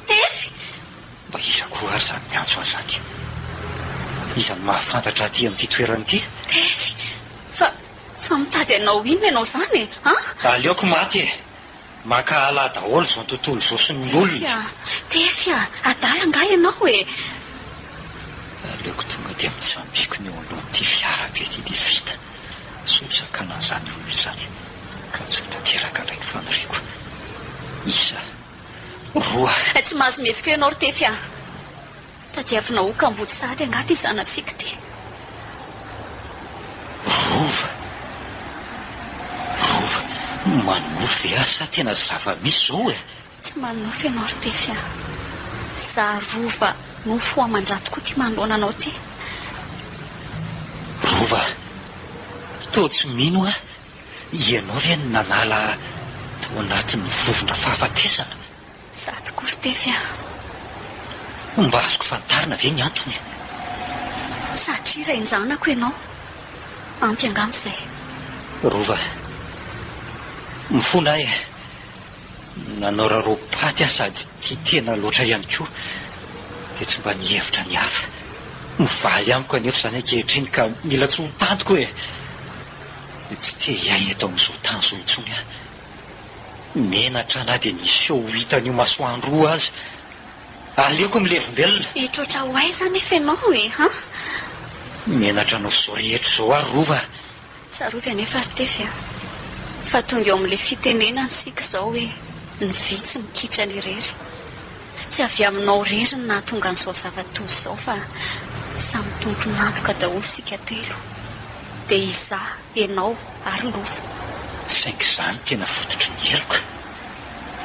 Tefy! Mba iza koa ary izany miantso ahy izany? Iza no mahafantatra aty amin'ity toerana ity? Tefy! Fa Fa mitady anao inona ianao izany e? An? Aleoko maty e! Mankahala ahy daholo izao tontolo izao sy ny olona. Tefy a! Tefy a! Adala angaha ianao e? Aleoko tonga dia mitsambikina eo anoloan'ity fiara be ity dia vita. Sao hizakana an'izany olona izany ka tsy ho tanteraka indray ny faniriako. Isa. Roa. Tsy mahazo mihetsika eo ianao ry Tefy a! Tadiavinao ho kamboty sahady angaha ity zanatsika ity? Rova! Rova! Manonofy ve aho sa tena zava-misy izao e? Tsy manonofy ianao ry Tefy a! Za Rova nofo aman-dra tokoa ity manoloana anao ity. Rova! Toa tsy mino aho, ianao ve no nanala ahy tao anatin'ny vovon-dra fahafatesana? Za tokoa ry Tefy a! Mba azoko fantarina ve ny antony e? Satria rain-janako ianao. Ampy angamba izay. Rova, mifona aho e! Nanao rarom-paty aho sady tia tena loatra ihany koa, dia tsy mba nihevitra ny hafa. Mivaly amiko anefa izany ankehitriny ka mila tsy ho tantiko e! Tsy te hiaina eto amin'izao tany izao intsony aho. Menatra na dia nisy feo ho hitan'io masoandro io aza. Aleoko milevombelona. Hitroatra ho aiza anefa ianao e, an? Menatra anao izao rehetra izao aho Rova a! Tsarovy anefa ry Tefy a, fa tonga eo amin'ilay fitenenana isika izao hoe ny vy tsy mikitrana irery. Tsy avy aminao irery ny nahatonga an'izao zava-doza izao fa samy tompon'antoka daholo isika telo. Dia izaho, ianao ary Lova. Saingy izaho no tena fototry ny heloka.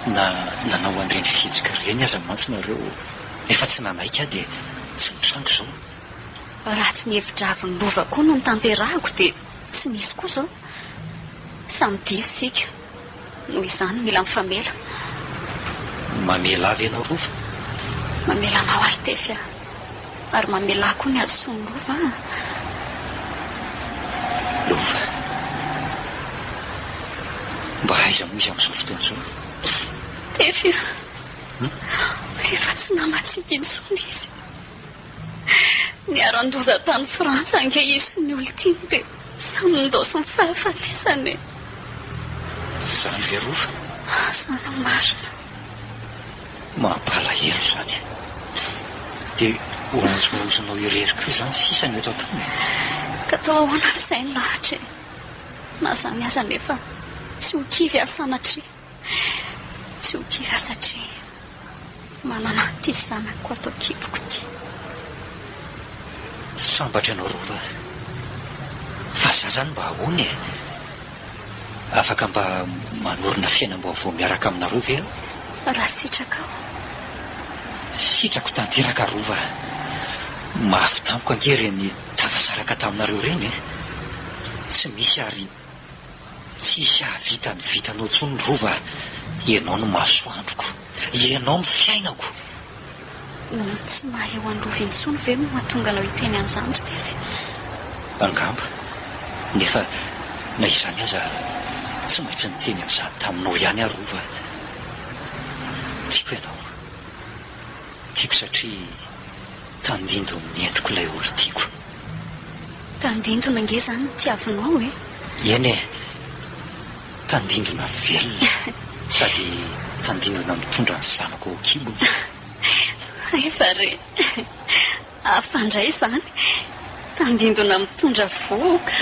Na nanao an'ireny fihetsika ireny aza mantsy nareo nefa tsy nanaiky aho dia tsy mitranga izao. Raha tsy ny hevi-dravin'i Lova koa no notanterahako dia tsy nisy koa izao. Samy diso isika. Noho izany mila mifamela. Mamela ahy ve ianao Rova? Mamela anao aho ry Tefy a! Ary mamela ahy koa ny hadisoan'i Lova a! Lova. Mba aiza moa izy amin'izao fotoana izao? Tefy a! Efa tsy namantsika intsony izy. Niharan-doza tany Frantsa ange izy sy ny olon-tiany dia samy nindaosin'ny fahafatesana e. Izany ve Rova? Izany no marina. Mampalahelo izany. Dia ho anjohozonao irery koa izany sisa ny eto an-tany e? Ka atao ahoana ary izay ny lahatra e? Na izany aza anefa tsy ho kivy aho sanatria. Tsy ho kivy aho satria manana an'ity zanako ato an-kiboko ity. Sambatra ianao Rova a! Fa za zany mba ahoana e? Afaka mba manorina fiainam-baovao miaraka aminareo ve aho? Raha sitrakao. Sitrako tanteraka Rova a! Mafy tamiko ange ireny tafasaraka taminareo ireny e! Tsy misy ary tsy hisy hahavita ny vitanao intsony Rova a! Ianao no masoandroko. Ianao no fiainako. Noho ny tsy maha eo an'i Rova intsony ve no mahatonga anao hiteny an'izany ry Tefy? Angamba. Nefa na izany aza tsy maintsy niteny an'izany taminao ihany aho Rova. Tiako ianao. Tiako satria tandindon'ny endriko ilay olon-tiako. Tandindona ange izany no tiavinao e! Eny e! Tandindona velona sady tandindona mitondra ny zanako ao an-kibony. Aiza re! Hafa indray izany! Tandindona mitondra vohoka!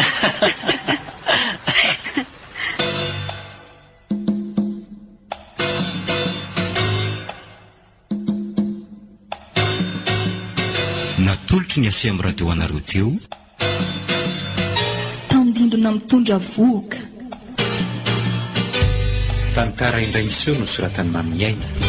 Natolotry ny ACM Radio anareo teo. Tandindona mitondra vohoka. Tantara indray miseho nosoratan'i Maminiaina.